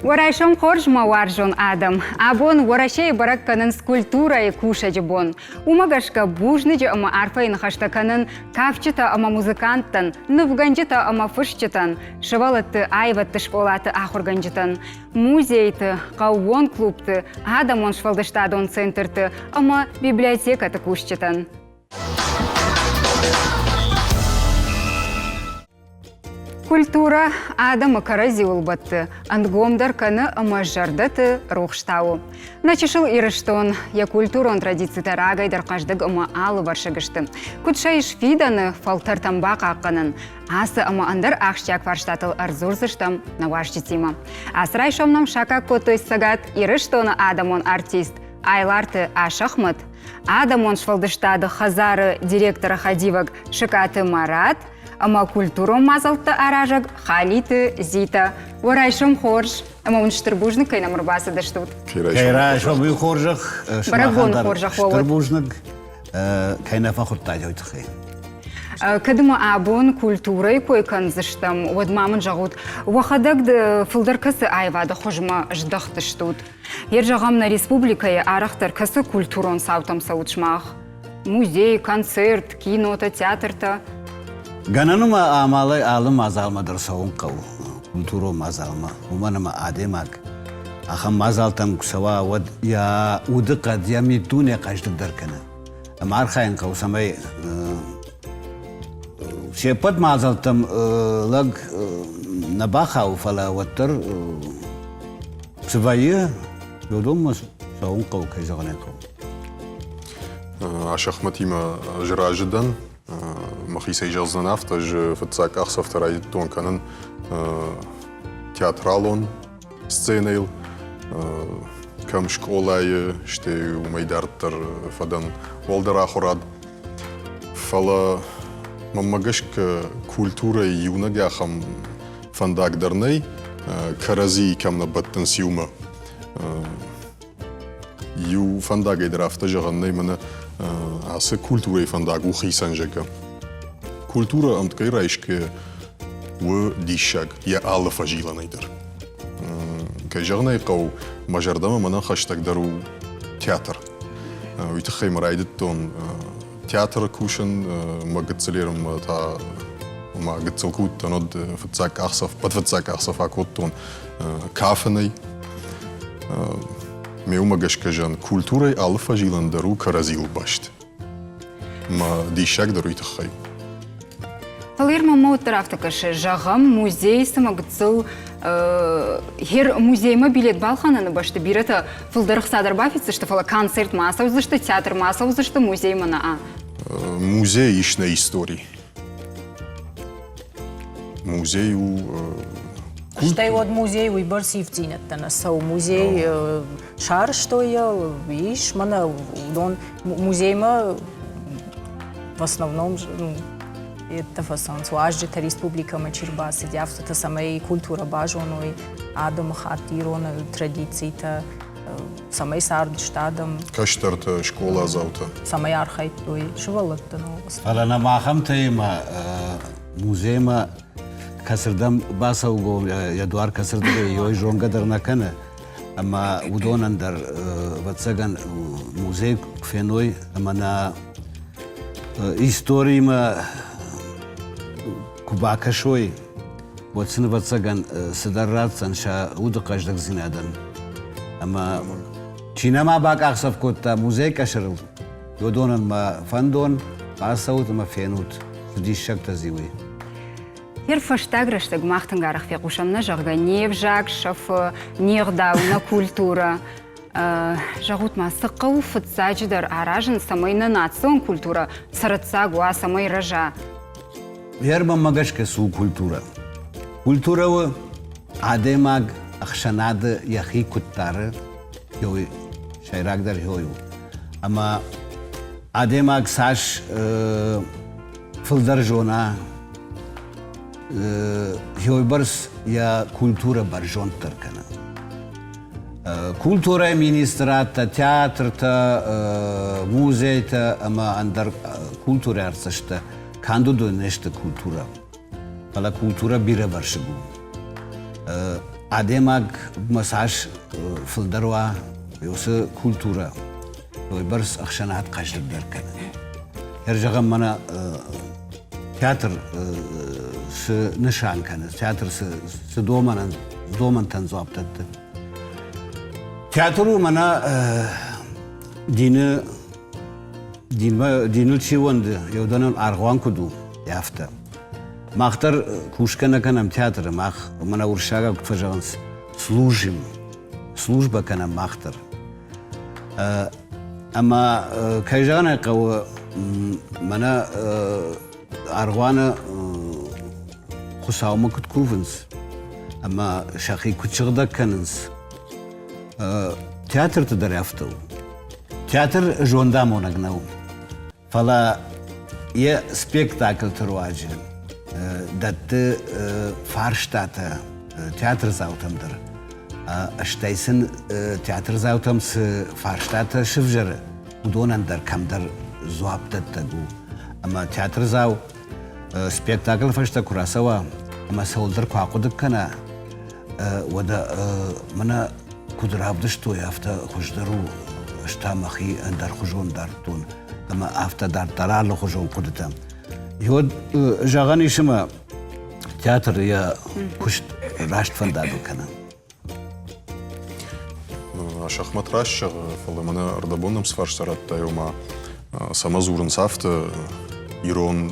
Уӕ райсом хорз, мӕ уарзон адӕм! Абон Уӕрӕсейы бӕрӕг кӕнынц культурӕйы кусӕджы бон. Уымӕ гӕсгӕ бузныджы ӕмӕ арфӕйы ныхӕстӕ кӕнын кафджытӕ ӕмӕ музыканттӕн, нывгӕнджытӕ ӕмӕ фысджытӕн, сывӕллӕтты аивӕдты скъолаты ахуыргӕнджытӕн, музейты, хъӕууон клубты, адӕмон сфӕлдыстадон центрты ӕмӕ библиотекӕты кусджытӕн. Культурӕ адӕмы кӕрӕдзиуыл бӕтты, ӕнгомдӕр кӕны ӕмӕ зӕрдӕты рухс тауы. Нӕ чысыл Ирыстон йӕ культурон традицитӕ рагӕй дӕр хъӕздыг ӕмӕ алывӕрсыг сты. Куыд сӕ ис фидӕны фӕлтӕртӕм бахъахъхъӕнӕн? Ацы ӕмӕ ӕндӕр ахсджиаг фарстатыл ӕрдзурдзыстӕм нӕ уазджытимӕ. Ацы райсом нӕм саккаг кодтой Цӕгат Ирыстоны адӕмон артист Айларты Асӕхмӕт, адӕмон сфӕлдыстады хӕдзары директоры хӕдивӕг Сыкъаты Марат – ӕмӕ культурон мадзӕлттӕ аразӕг Халиты Зита. Уӕ райсом хорз ӕмӕ уын стыр бузныг, кӕй нӕм ӕрбацыдыстут. Кӕй райсом уый хорзӕх, Бӕрӕгбоны хорзӕх уӕ Стыр бузныг, кӕй нӕ фӕхуыдтай уый тыххӕй. Кӕд ма абон культурӕйы кой кӕндзыстӕм, уӕд ма мын зӕгъут, уӕхӕдӕг фылдӕр кӕцы аивады хуызмӕ здӕхт стут? Йе зӕгъӕм, нӕ республикӕйы арӕхдӕр кӕцы культурон цаутӕм цӕут сымах? Музей, концерт, кинотӕ, театртӕ. Гӕнӕн ӕмӕ амалӕй алы мадзалмӕ дӕр цӕуын хъӕуы, культурон мадзалмӕ, уымӕн ӕмӕ адӕймаг ахӕм мадзалтӕм куы цӕуа, уӕд йӕ удыхъӕд, йӕ миддуне хъӕздыгдӕр кӕны. Ӕмӕ архайын хъӕуы, цӕмӕй се ппӕт мадзӕлттӕм лӕг нӕ бахауы, фӕлӕ уӕддӕр цы вӕййы, уыдонмӕ цӕуын хъӕуы, кӕй зӕгъын ӕй хъӕуы. Асӕхмӕтимӕ ӕз разы дӕн. Мӕхицӕй зӕгъдзынӕн афтӕ, ӕз фыццаг къахдзӕфтӕ райдыдтон кӕнын театралон сценӕйыл, кӕм скъолайы, стӕй уымӕй дарддӕр фӕдӕн уӕлдӕр ахуырад. Фӕлӕ мӕнмӕ гӕсгӕ культурӕйы иунӕг ахӕм фӕндаг дӕр нӕй, кӕрӕдзийы кӕм нӕ бӕттынц иумӕ. Иу фӕндагӕй дӕр афтӕ зӕгъӕн нӕй, мӕнӕ ацы культурӕйы фӕндаг у хицӕн, зӕгъгӕ. Культурӕ ӕмткӕй райсгӕ у диссаг йӕ алы фӕзилӕнӕй дӕр. Кӕй зӕгъын ӕй хъӕуы, мӕ зӕрдӕмӕ мӕнӕн хӕстӕгдӕр у театр. Уый тыххӕй мӕ райдыдтон театры кусын, мӕ гыццылермӕ та мӕ гыццыл куы уыдтӕн, уӕд фыццаг къахдзӕф, фыццаг къахдзӕф акодтон кафынӕй. Ме уымӕ гӕсгӕ зӕн культурӕйы алы фӕзилӕн дӕр у кӕрӕдзиуыл баст. Мӕ диссаг дӕр уый тыххӕй. Фӕлӕ мӕ уӕддӕр афтӕ кӕсы, зӕгъӕм, музей цыма гыццыл хер музеймӕ билет балхӕныны бӕсты бирӕтӕ фылдӕр ӕхца дӕр бафиддзысты, фӕлӕ концертмӕ ацӕудзысты, театрмӕ ацӕудзысты, музеймӕ нӕ. Музей ис нӕ истори. Музей у Стӕй уӕд музей уыйбӕрц ивддзинӕдтӕ нӕ цӕуы. Музей сарӕзтой йӕ, ис мӕнӕ уыдон музеймӕ в основном йедтӕ фӕцӕуынц уазджытӕ республикӕмӕ чи рбацыди, афтӕтӕ, цӕмӕй культурӕ базоной, адӕмыхатт, ирон традицитӕ, цӕмӕй цардысты адӕм. Кӕстӕртӕ, скъоладзаутӕ. Цӕмӕй архайдтой сывӕллӕтты Фӕлӕ нӕм ахӕмтӕ музеймӕ кӕцырдӕм бацӕугӕ йӕ дуар кӕцырдыгӕй йой зонгӕ дӕр нӕ кӕны. Ӕмӕ уыдонӕн дӕр, ӕвӕццӕгӕн, музей куы феной ӕмӕ нӕ историмӕ куы бакӕсой, уӕд сын, ӕвӕццӕгӕн, цыдӕр ратдзӕн сӕ уды хъӕздыгдзинадӕн. Ӕмӕ чи нӕма бакъахдзӕф кодта музей къӕсӕрыл, уыдонӕн мӕ фӕндон, ацӕут ӕмӕ фенут, цы диссӕгтӕ дзы уый. Йер фӕстаг рӕстӕг мах тынг арӕх фехъусӕм нӕ, зӕгъгӕ, не взаг сӕфы, не гъдау, нӕ культурӕ. Зӕгъут ма, цы хъӕуы фыццаджыдӕр аразын, цӕмӕй нӕ национ культурӕ цӕрӕццаг уа, цӕмӕй рӕза? Йер мӕнмӕ гӕсгӕ цы у культурӕ? Культурӕ у адӕймаг ӕхсӕнады йӕхи куыд дары, уый сӕйрагдӕр уый у. Ӕмӕ адӕймаг цас фылдӕр зона, уыйбӕрц йӕ культурӕ бӕрзонддӕр кӕны. Культурӕйы министрадтӕ, театртӕ, музейтӕ ӕмӕ ӕндӕр культурӕ артдзӕсттӕ канд уыдон не сты культурӕ, фӕлӕ культурӕ бирӕвӕрсыг у. Адӕймагмӕ цас фылдӕр уа уыцы культурӕ, уыйбӕрц ӕхсӕнад хъӕздыгдӕр кӕны. Зӕгъӕм, мӕнӕ театр цы нысан кӕны, театр цы домӕнӕн, домӕнтӕн дзуапп дӕтты. Театр у мӕнӕ дины диныл чи уӕнды, уыдонӕн аргъуан куыд у, афтӕ. Мах дӕр кусгӕ нӕ кӕнӕм театры, мах мӕнӕ уырыссагау куыд фӕзӕгъынц, служим, службӕ кӕнӕм мах дӕр. Ӕмӕ кӕй зӕгъын ӕй хъӕуы, мӕнӕ аргъуаны Хуыцаумӕ куыд кувынц ӕмӕ сӕхи куыд сыгъдӕг кӕнынц, театрты дӕр афтӕ у. Театр зондамонӕг нӕу, фӕлӕ йӕ спектакльты руаджы дӕтты фарстатӕ театрдзаутӕм дӕр. Стӕй сын театрдзаутӕм цы фарстатӕ сывзӕры, уыдонӕн дӕр кӕмдӕр дзуапдӕттӕг у. Ӕмӕ театрдзау спектаклы фӕстӕ куы рацӕуа ӕмӕ цӕуылдӕр куы ахъуыды кӕна, уӕдӕ мӕнӕ куыд равдыстой, афтӕ хуыздӕр у, ӕз та мӕхи ӕндӕрхуызон дардтон ӕмӕ афтӕ дарддӕр алыхуызон хъуыдытӕ. Уӕд зӕгъӕн ис ӕмӕ театр йӕ куыст раст фӕндагыл кӕны. Шахмат раст зӕгъы, фӕлӕ мӕнӕ ӕрдӕбон нӕм цы фарста радтай, ома цӕмӕ дзурынц афтӕ, ирон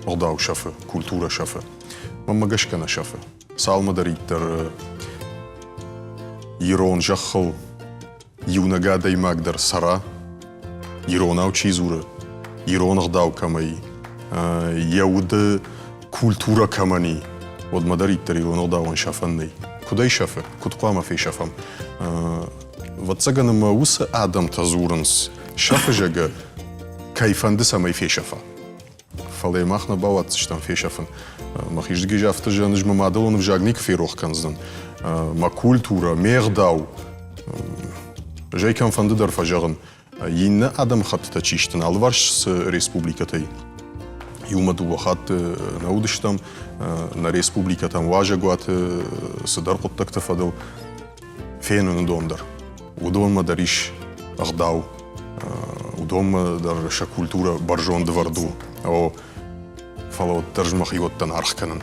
ӕгъдау сӕфы, культурӕ сӕфы. Мӕнмӕ гӕсгӕ нӕ сӕфы. Цалмӕдӕриддӕр ирон зӕххыл иунӕг адӕймаг дӕр цӕра, иронау чи дзуры, ирон ӕгъдау кӕмӕй, йӕ уды культурӕ кӕмӕн и, уӕдмӕдӕриддӕр ирон ӕгъдауӕн сӕфӕн нӕй. Куыд ӕй сӕфы, куыд хъуамӕ фесӕфӕм? Ӕвӕццӕгӕн ӕмӕ уыцы адӕмтӕ дзурынц, сӕфы, зӕгъгӕ, кӕй фӕнды, цӕмӕй фесӕфа. Фӕлӕ мах нӕ бауадздзыстӕм фесӕфын. Мӕхи зӕгъгӕ, афтӕ зӕгъын, ӕз мӕ мадӕлон ӕвзаг никуы ферох кӕндзынӕн. Мӕ культурӕ, ме гъдау, ӕз ӕй кӕмфӕнды дӕр фӕзӕгъын. Иннӕ адӕмыхӕттытӕ чи сты, алыварс цы республикӕтӕй иумӕ дыууӕ хатты нӕ уыдыстӕм, нӕ республикӕтӕм уазӕгуаты цыдӕр хъуыддӕгты фӕдыл фенын уыдон дӕр. Уыдонмӕ дӕр ис ӕгъдау, уыдонмӕ дӕр сӕ культурӕ бӕрзонд ӕвӕрд у. О, фӕлӕ уӕддӕр ӕз мӕхиуӕттӕн аргъ кӕнын.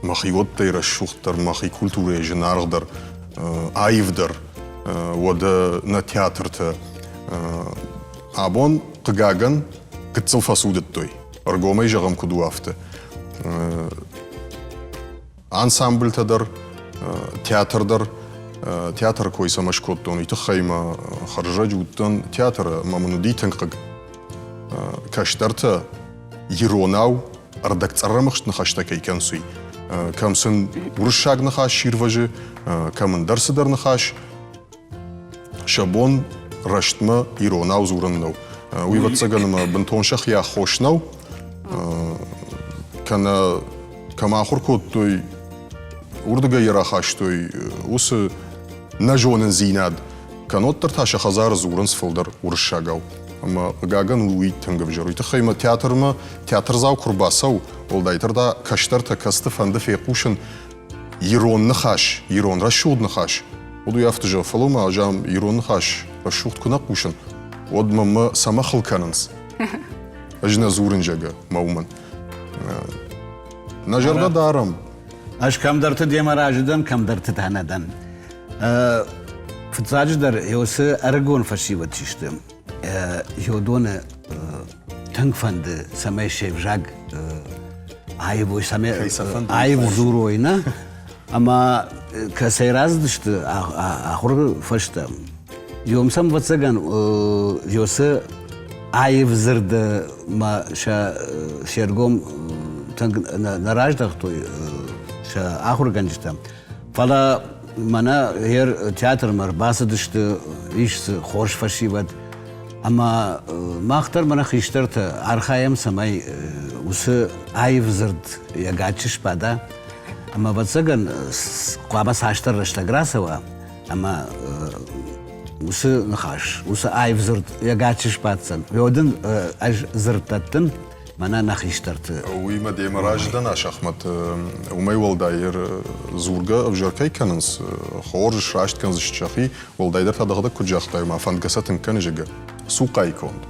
Мӕхиуӕттӕй рӕсугъддӕр, мӕхи культурӕйы зынаргъдӕр, аивдӕр, уӕдӕ нӕ театртӕ абон, хъыгагӕн, гыццыл фӕцудыдтой. Ӕргомӕй зӕгъӕм, куыд у, афтӕ. Ансамбльтӕ дӕр, театр дӕр. Театры кой цӕмӕ скодтон, уый тыххӕй мӕ хӕрзӕджы уыдтӕн театры, ӕмӕ мын уыди тынг хъыг. Кӕстӕртӕ иронау ӕрдӕгцъӕррӕмыхст ныхӕстӕ кӕй кӕнынц, уый. Кӕм сын уырыссаг ныхас сирвӕзы, кӕм ӕндӕр цыдӕр ныхас. Сӕ бон рӕстмӕ иронау дзурын нӕу. Уый, ӕвӕццӕгӕн, ӕмӕ бынтон сӕхи аххос нӕу. Кӕнӕ кӕм ахуыр кодтой, уырдыгӕй йӕ рахастой уыцы нӕзонындзинад. Кӕнноддӕр та сӕ хӕдзары дзурынц фылдӕр уырыссагау. Ӕмӕ, хъыгагӕн, уый тынг ӕвзӕр. Уый тыххӕй мӕ театрмӕ театрдзау куы рбацӕуы, уӕлдайдӕр та кӕстӕртӕ кӕцыты фӕнды фехъусын ирон ныхас, ирон рӕсугъд ныхас, уӕд уый афтӕ зӕгъы, фӕлӕ ма ӕз ам ирон ныхас рӕсугъд куы нӕ хъусын, уӕд мӕ цӕмӕ хыл кӕнынц? Ӕз нӕ дзурын, зӕгъгӕ, мӕ уымӕн. Нӕ зӕрдӕ дарӕм. Ӕз кӕмдӕрты демӕ разы дӕн, кӕмдӕрты та нӕ дӕн. Фыццаджыдӕр, уыцы ӕрыгон фӕсивӕд чи сты, уыдоны тынг фӕнды, цӕмӕй се взаг аивой, цӕмӕй аив дзурой, нӕ? Ӕмӕ кӕцӕй рацыдысты ахуыры фӕстӕ, Йом сӕм, ӕвӕццӕгӕн, уыцы аив дзырдмӕ сӕ се ргом тынг нӕ раздӕхтой сӕ ахуыргӕнджытӕ. Фӕлӕ мӕнӕ гъер театрмӕ ӕрбацыдысты, ис дзы хорз фӕсивӕд. Ӕмӕ мах дӕр мӕнӕ хистӕртӕ архайӕм, цӕмӕй уыцы аив дзырд йӕ гаччы сбада. Ӕмӕ, ӕвӕццӕгӕн, хъуамӕ цасдӕр рӕстӕг рацӕуа, ӕмӕ уыцы ныхас, уыцы аив дзырд йӕ гаччы сбаддзӕн. Уӕд ын ӕз дзырд дӕттын. Мӕнӕ нӕ хистӕрты. Уыимӕ демӕ разы дӕн, Асӕхмӕт. Уымӕй уӕлдай дзургӕ ӕвзӕр кӕй кӕнынц, хорз сраст кӕндзысты сӕхи, уӕлдайдӕр та дӕхӕдӕг куыд загътай, ма фӕндгӕ сӕ тынг кӕны, зӕгъгӕ, цухъайы конд.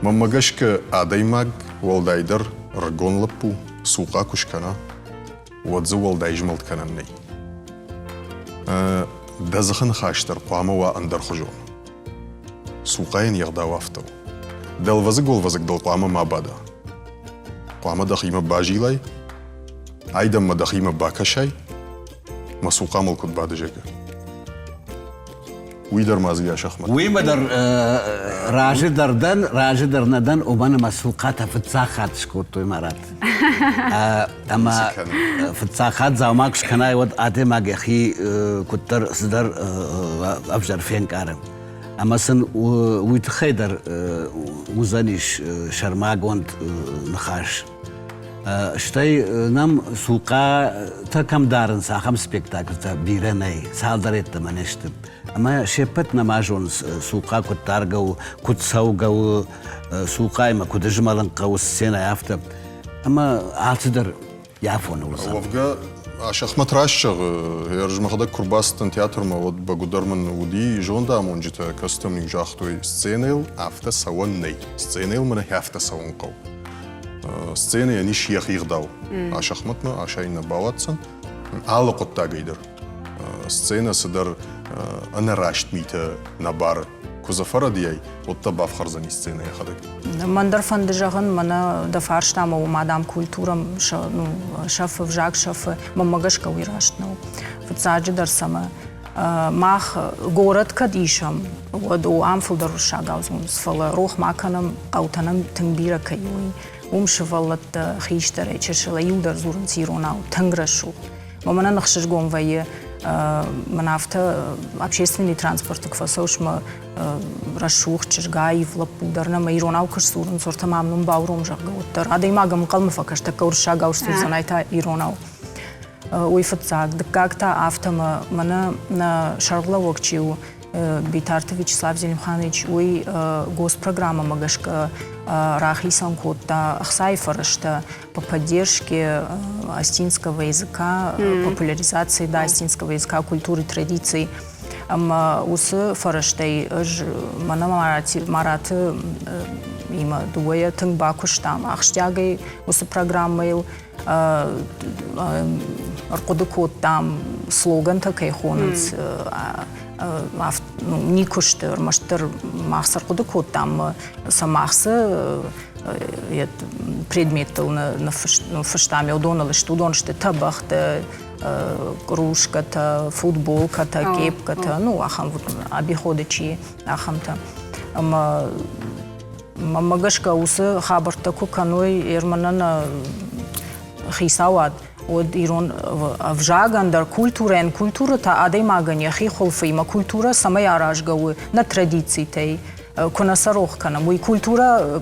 Мӕнмӕ гӕсгӕ, адӕймаг, уӕлдайдӕр ӕрыгон лӕппу, цухъа куы скӕна, уӕд дзы уӕлдай змӕлд кӕнӕн нӕй. Дӕ дзыхы ныхас дӕр хъуамӕ уа ӕндӕрхуызон. Цухъайӕн йе гъдау афтӕ у. Дӕлвӕзыг-уӕлвӕзыг дыл хъуамӕ ма бада. Хъуамӕ дӕхимӕ базилай, айдӕнмӕ дӕхимӕ бакӕсай, мӕ цухъа мыл куыд бады, зӕгъгӕ. Уый дӕр ма дзы йӕ сӕхмӕт. Уыимӕ дӕр разы дӕр дӕн, разы дӕр нӕ дӕн, уымӕн ӕмӕ цухъатӕ фыццаг хатт скодтой Марат. Ӕмӕ фыццаг хатт дзаума куы скӕнай, уӕд адӕймаг йӕхи куыддӕр цыдӕр ӕвзӕр фенкъары. Ӕмӕ сын уый тыххӕй дӕр уыдзӕнис сӕрмагонд ныхас. Стӕй нӕм цухъатӕ кӕм дарынц, ахӕм спектакльтӕ бирӕ нӕй, цалдӕр йеддӕмӕ не сты. Ӕмӕ се ппӕт нӕма зонынц, цухъа куыд даргӕ у, куыд цӕугӕ у, цухъаимӕ куыд змӕлын хъӕуы сценӕйы, афтӕ. Ӕмӕ алцыдӕр йӕ афоны уыдзӕн. Уӕвгӕ, Асӕхмӕт раст зӕгъы, ӕз мӕхӕдӕг куы рбацыдтӕн театрмӕ, уӕд бӕгуыдӕр мын уыди зондамонджытӕ, кӕцытӕ мын-иу загътой, сценӕйыл афтӕ цӕуӕн нӕй, сценӕйыл мӕнӕ афтӕ цӕуын хъӕуы. Сценӕйӕн ис йӕхи гъдау. Асӕхмӕтмӕ асайын нӕ бауадздзӕн. Алы хъуыддагӕй дӕр. Сценӕ цыдӕр ӕнӕраст митӕ нӕ бары. Куы дзы фӕрӕдийай, уӕд дӕ бафхӕрдзӕни сценӕ йӕхӕдӕг. Мӕн дӕр фӕнды зӕгъын, мӕнӕ дӕ фарстамӕ уым адӕм культурӕ ну, сӕфы, взаг сӕфы. Мӕнмӕ гӕсгӕ уый раст нӕу. Фыццаджыдӕр цӕмӕ мах горӕт кӕд исӕм, уӕд о, ам фылдӕр уырыссагау дзурынц, фӕлӕ рох ма кӕнӕм, хъӕутӕ нӕм тынг бирӕ кӕй у, уым сывӕллӕттӕ хистӕрӕй, чысылӕй иу дӕр дзурынц иронау, тынг рӕсугъд. Мӕнӕн ӕхсызгон вӕййы, мӕн афтӕ общественный транспорты куы фӕцӕуыс мӕ рӕсугъд чызг, аив лӕппу дӕр нӕ мӕ иронау куы сдзурынц, уӕртӕ ма мын бауром, зӕгъгӕ, уӕддӕр адӕймаг ӕнхъӕлмӕ фӕкӕс, тӕккӕ уырыссагау сдзурдзӕн, ай та иронау. Уый фыццаг. Дыккаг та афтӕ мӕнӕ нӕ сӕргълӕууӕг чи у, Битарты Вячеслав Зелимханович, уый госпрограммӕмӕ гӕсгӕ рахицӕн кодта ӕхцайы фӕрӕзтӕ по поддержке остинского языка, популяризации да, остинского языка, культуры, традиций. Ӕмӕ уыцы фӕрӕзтӕй ӕз мӕнӕ Мараты имӕ дыууӕйӕ тынг бакуыстам ахсджиагӕй уыцы программӕйыл. Ӕрхъуыды кодтам, слогантӕ кӕй хонынц, никуы сты, ӕрмӕстдӕр мах цы ӕрхъуыды кодтам, сӕ мах цы предметтыл ныффыстам, уыдоныл сты, уыдон сты тӕбӕгътӕ, кружкӕтӕ, футболкӕтӕ, кепкӕтӕ, ну, ахӕм обиходы чи, ахӕмтӕ. Ӕмӕ Мӕнмӕ гӕсгӕ, уыцы хабӕрттӕ куы кӕной Ерманӕн хицауад, уӕд ирон ӕвзагӕн дӕр, культурӕйӕн, культурӕ та адӕймагӕн йӕхи хуылфимӕ, культурӕ цӕмӕй аразгӕ у нӕ традицитӕй, куы нӕ сӕ рох кӕнӕм, уый культурӕ,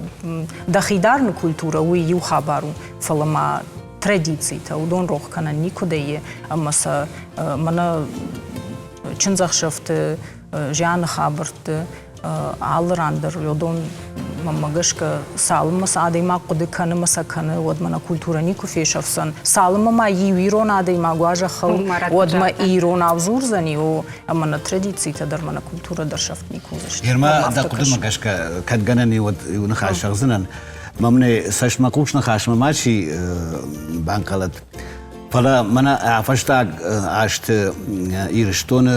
дӕхи дарыны культурӕ, уый иу хабар у, фӕлӕ ма традицитӕ, уыдон рох кӕнӕн никуыдӕй и, ӕмӕ сӕ мӕнӕ чындзӕхсӕвты, зианы хабӕртты алы ран дӕр уыдон мӕнмӕ гӕсгӕ цалынмӕ сӕ адӕймаг хъуыды кӕны мӕ сӕ кӕны, уӕдмӕ нӕ культурӕ никуы фесӕфдзӕн. Цалынмӕ ма иу ирон адӕймаг уа зӕххыл, уӕдмӕ иронау дзурдзӕни, о, ӕмӕ нӕ традицитӕ дӕр мӕ нӕ культурӕ дӕр сӕфт никуы уыдзысты. Герма, дӕ хъуыдымӕ гӕсгӕ, кӕд гӕнӕн и, уӕд иу ныхас зӕгъдзынӕн. Мӕм цӕстмӕхъус ныхасмӕ мачи банхъӕлӕд. Фӕлӕ мӕнӕ фӕстаг азты Ирыстоны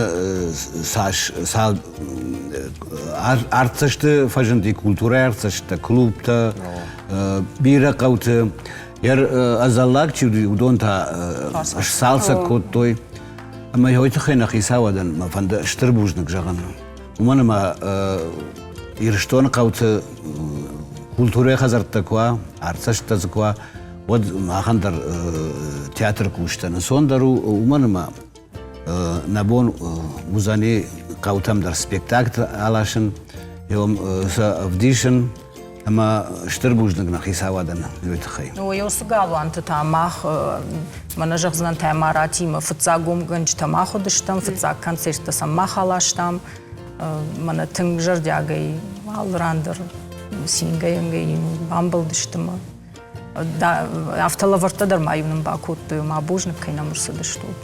цас цал артдзӕсты фӕзынди культурӕйы артдзӕсттӕ, клубтӕ, бирӕ хъӕуты. Ӕдзӕллаг чи уыди, уыдон та сцалцӕг кодтой. Ӕмӕ уый тыххӕй нӕ хицауадӕн мӕ фӕнды стыр бузныг зӕгъын. Уымӕн ӕмӕ Ирыстоны хъӕуты культурӕйы хӕдзӕрттӕ куы уа, артдзӕсттӕ дзы куы уа, уӕд махӕн дӕр театры кусджытӕн ӕнцондӕр у, уымӕн ӕмӕ нӕ бон уыдзӕни хъӕутӕм дӕр спектакль аласын, сӕ ӕвдисын ӕмӕ стыр бузныг нӕ хицауадӕн уый тыххӕй. Уыцы галуанты та мах, мӕнӕ зӕгъдзынӕн Тамаратимӕ, фыццаг гомгӕнджытӕ мах уыдыстӕм, фыццаг концерттӕ сӕм мах аластам. Мӕнӕ тынг зӕрдиагӕй алы ран дӕр. цингӕнгӕ бамбӕлдысты мӕ. Афтӕ лӕвӕрттӕ дӕр ма-иу нын бакодтой, ма бузныг кӕй нӕм ӕрцыдыстут.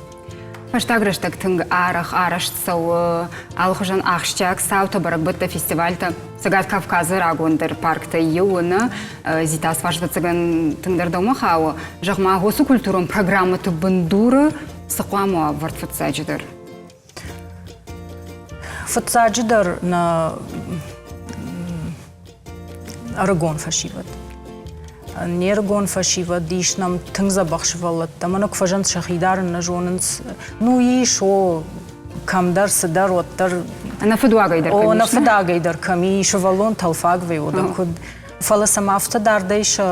Фӕстаг рӕстӕг тынг арӕх арӕзт цӕуы алыхуызӕн ахсджиаг цаутӕ, бӕрӕгбӕттӕ, фестивальтӕ. Цӕгат Кавказы рагондӕр парктӕй иу нӕ Зита ӕвӕццӕгӕн тынгдӕр дӕумӕ хауы. Зӕгъ-ма, уыцы культурон программӕты бындуры цы хъуамӕ уа ӕвӕрд фыццаджыдӕр? Фыццаджыдӕр нӕ ӕрыгон фӕсивӕд. Не рыгон фӕсивӕд ис нӕм тынг дзӕбӕх сывӕллӕттӕ. Мӕнӕ куы фӕзынд сӕхи дарын нӕ зонынц. Ну ис, о, кӕмдӕр, цыдӕр, уӕддӕр. Ӕнӕфыдуагӕй дӕр кӕм ис. Ӕнӕфыдуагӕй дӕр кӕм и, сывӕллон тӕлфаг вӕййы, уӕдӕ куыд. Фӕлӕ сӕм афтӕ дардӕй сӕ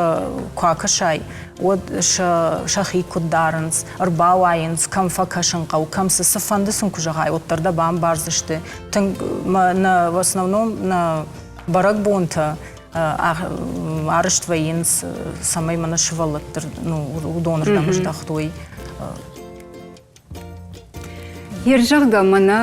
куы акӕсай, уӕд сӕ сӕхи куыд дарынц, ӕрбауайынц, кӕм фӕкӕсын хъӕуы, кӕм цы, цыфӕнды сын куы зӕгъай, уӕддӕр дӕ бамбардзысты. Тынг нӕ в основном нӕ бӕрӕгбонтӕ арӕзт вӕййынц, цӕмӕй мӕнӕ сывӕллӕтты ну, уыдонырдӕм здӕхтой. Йе зӕгъгӕ, мӕнӕ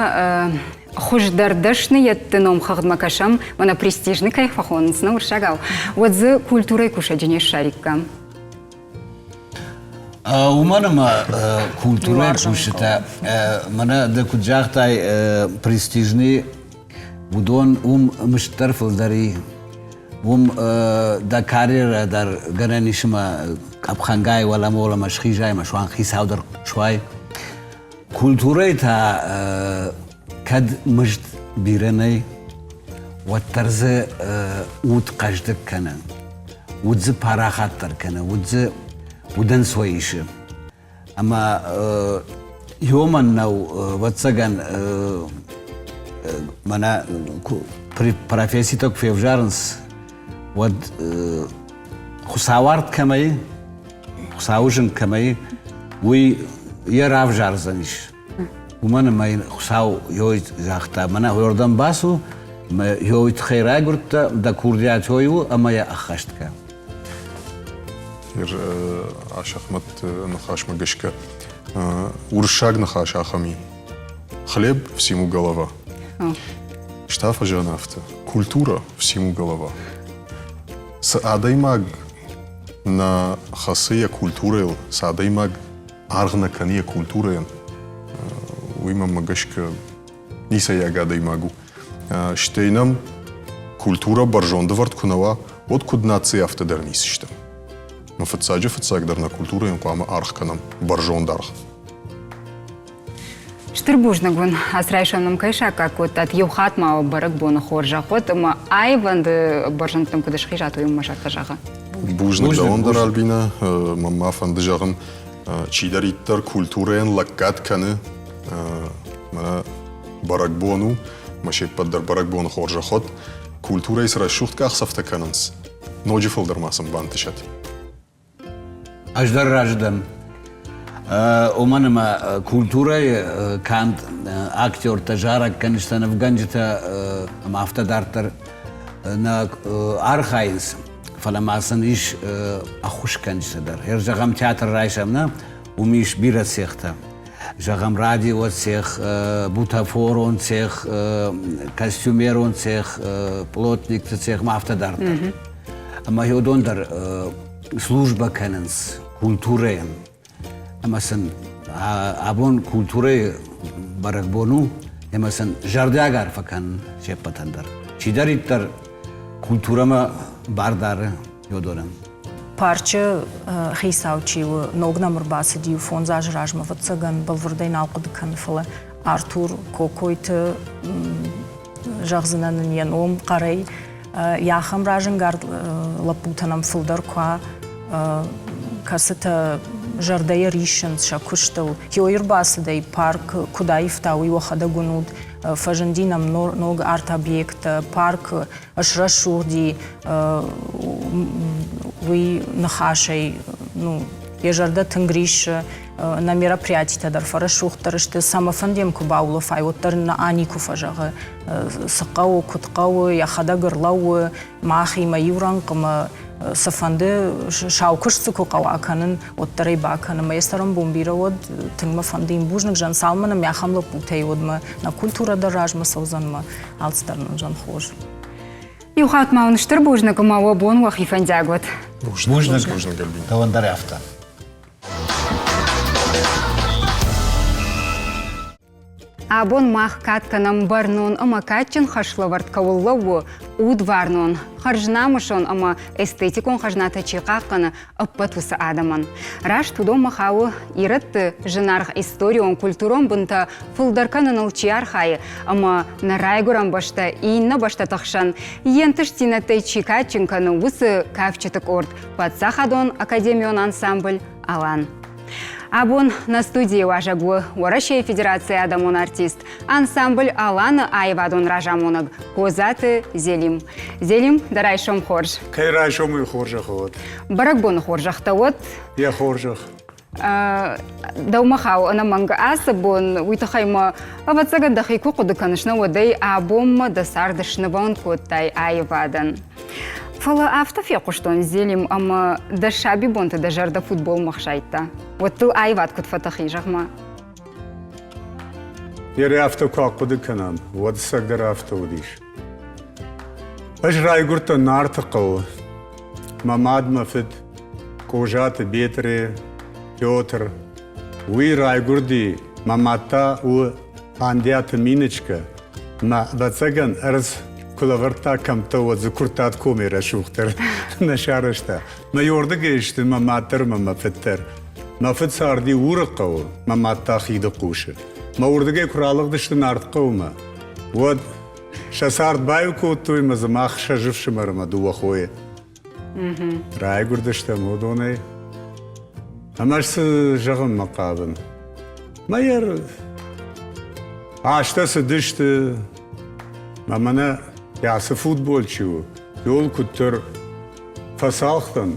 хуыздӕр дӕсныйӕдты номхыгъдмӕ кӕсӕм, мӕнӕ престижный кӕй фӕхонынц нӕ уырыссагау, уӕд дзы культурӕйы кусӕджы не ссариккам. Уымӕн ӕмӕ культурӕйы кусджытӕ, мӕнӕ ды куыд загътай, престижный, уыдон уым мызд дӕр фылдӕр и. Уым дӕ карьерӕ дӕр гӕнӕн ис ӕмӕ къӕпхӕнгай уӕлӕмӕ-уӕлӕмӕ схизай ӕмӕ суанг хицау дӕр суай. Культурӕйы та кӕд мызд бирӕ нӕй, уӕддӕр дзы уд хъӕздыг кӕны, уд дзы парахатдӕр кӕны, уд дзы удӕнцой исы. Ӕмӕ иомӕн нӕу, ӕвӕццӕгӕн, мӕнӕ професситӕ куы февзарынц, уӕд Хуыцауард кӕмӕй, Хуыцауы зынг кӕмӕй, уый йӕ равзардзӕнис. Уымӕн ӕмӕ йын Хуыцау ёй загъта, мӕнӕ уырдӕм бацу, мӕ ёй тыххӕй райгуырдтӕ, дӕ курдиат ёй у ӕмӕ йӕ ӕххӕст кӕ. Асӕхмӕт ныхасмӕ гӕсгӕ уырыссаг ныхас ахӕм и. Хлеб всему голова. Ста фӕзӕгъын афтӕ. Культура всему голова. Цы адӕймаг нӕ хӕцы йӕ культурӕйыл, цы адӕймаг аргъ нӕ кӕны йӕ культурӕйӕн, уый мӕнмӕ гӕсгӕ ницӕйаг адӕймаг у. Стӕй нӕм культурӕ бӕрзонд ӕвӕрд куы нӕ уа, уӕд куыд наци, афтӕ дӕр ницы стӕм. Но фыццаджы фыццагдӕр нӕ культурӕйӕн хъуамӕ аргъ кӕнӕм, бӕрзонд аргъ. Стыр бузныг уын, ацы райсом нӕм кӕй саккаг кодтат. Иу хатт ма уӕ бӕрӕгбоны хорзӕх уӕд ӕмӕ аивӕнды бӕрзӕндтӕм куыд схизат, уый мӕ зӕрдӕ зӕгъы. Бузныг дӕуӕн дӕр, Альбинӕ. Мӕн ма фӕнды зӕгъын, чидӕриддӕр культурӕйӕн лӕггад кӕны, мӕнӕ бӕрӕгбон у, мӕ се ппӕт дӕр бӕрӕгбоны хорзӕх уӕд. Культурӕйы цы рӕсугъд къахдзӕфтӕ кӕнынц, ноджы фылдӕр ма сын бантысӕд. Ӕз дӕр разы дӕн. Уымӕн ӕмӕ культурӕйы канд актертӕ, зарӕггӕнджытӕ, нывгӕнджытӕ ӕмӕ афтӕ дарддӕр нӕ архайынц, фӕлӕ ма сын ис ӕххуысгӕнджытӕ дӕр. Зӕгъӕм, театр райсӕм, нӕ, уым ис бирӕ цехтӕ. Зӕгъӕм, радиоцех, бутафорон цех, костюмерон цех, плотникты цех ӕмӕ афтӕ дарддӕр. Ӕмӕ уыдон дӕр службӕ кӕнынц культурӕйӕн. Ӕмӕ сын абон культурӕйы бӕрӕгбон у, ӕмӕ сын зӕрдиаг арфӕ кӕнын се ппӕтӕн дӕр. Чидӕриддӕр культурӕмӕ бар дары уыдонӕн. Парчы хицау чи у, ног нӕм ӕрбацыди 5 азы размӕ, ӕвӕццӕгӕн, бӕлвырдӕй нал хъуыды кӕны, фӕлӕ Артур Кокойты зӕгъдзынӕн ын йӕ ном хъӕрӕй. Йӕ ахӕм разӕнгард лӕппутӕ нӕм фылдӕр куы кӕцытӕ зӕрдӕйӕ риссынц сӕ куыстыл. Хиойы ӕрбацыдӕй парк куыд аивта, уый уӕхӕдӕг уынут. Фӕзынди нӕм ног арт-объекттӕ, парк срӕсугъди, уый ныхасӕй ну, йӕ зӕрдӕ тынг риссы. Нӕ мероприятитӕ дӕр фӕрӕсугъддӕр сты. Цӕмӕ фӕндӕм куы баулӕфай, уӕддӕр нӕ никуы фӕзӕгъы. Цы хъӕуы, куыд хъӕуы, йӕхӕдӕг ӕрлӕууы махимӕ иу рӕнхъмӕ. Цыфӕнды сау куыст дзы куы хъӕуа кӕнын, уӕддӕр ӕй бакӕны. Мӕ цӕрӕнбон бирӕ уӕд, тынг мӕ фӕнды йын бузныг зӕгъын, цалынмӕ нӕм ахӕм лӕппутӕй уӕдмӕ нӕ культурӕ дӕр размӕ цӕудзӕн, мӕ алцыдӕр нын уыдзӕн хорз. Иу хатт ма уын стыр бузныг ӕмӕ уӕ бон уӕхи фӕндиаг уӕд. Бузныг. Бузныг, Альбина. Дӕуӕн дӕр афтӕ. Абон мах кад кӕнӕм бӕрнон ӕмӕ кадджын хӕслӕвӕрд кӕуыл лӕууы, удварнон, хӕрзнамысон ӕмӕ эстетикон хӕзнатӕ чи хъахъхъӕны, ӕппӕт уыцы адӕмӕн. Раст уыдонмӕ хауы ирӕтты зынаргъ историон-культурон бынтӕ фылдӕр кӕныныл чи архайы ӕмӕ нӕ райгуырӕн бӕстӕ иннӕ бӕстӕты хсӕн йе нтыстдзинӕдтӕй чи кадджын кӕны, уыцы кафджыты къорд паддзахадон академион ансамбль «Алан». Абон нӕ студийы уазӕг у Уӕрӕсейы Федерацийы адӕмон артист, ансамбль «Алан»-ы аивадон разамонӕг Козаты Зелим. Зелим, дӕ райсом хорз. Кӕй райсом уый хорзӕх уӕд. Бӕрӕгбоны хорзӕхтӕ уӕд. Йӕ хорзӕх. Дӕумӕ хауы ӕнӕмӕнг ацы бон, уый тыххӕй мӕ, ӕвӕццӕгӕн, дӕхи куы хъуыды кӕныс, нӕ уӕдӕй абонмӕ дӕ цард снывонд кодтай аивадӕн. Фӕлӕ афтӕ фехъуыстон, Зелим, ӕмӕ дӕ сабибонты дӕ зӕрдӕ футболмӕ хсайдта. Уӕд дыл аивад куыд фӕтых и, зӕгъ-ма? Йе афтӕ куы ахъуыды кӕнӕм, уӕд цӕгдӕр афтӕ уыдис. Ӕз райгуырдтӕн Нарты хъӕуы. Мӕ мад, мӕ фыд Къозаты Бетъре, Петр. Уый райгуырди, мӕ мад та у Андиаты Минычкӕ. Мӕ, ӕвӕццӕгӕн, ӕрдз куы лӕвӕрдта кӕмттӕ, уӕд дзы Куырттат комӕй рӕсугъддӕр нӕ сарӕзта. Мӕ иордыгӕй сты мӕ мад дӕр ӕмӕ мӕ фыд дӕр. Мӕ фыд царди Уры хъӕуы, мӕ мад та Хиды хъусы. Мӕ уырдыгӕй куы ралыгъдысты Нартхъӕумӕ, уӕд сӕ цард баиу кодтой ӕмӕ дзы мах сӕ ӕфсымӕр ӕмӕ дыууӕ хойы. Райгуырдыстӕм уыдонӕй. Ӕмӕ цы зӕгъынмӕ хъавын? Мӕйӕр азтӕ цыдысты, мӕ мӕнӕ ацы футбол чи у, иуыл куыддӕр фӕцалх дӕн,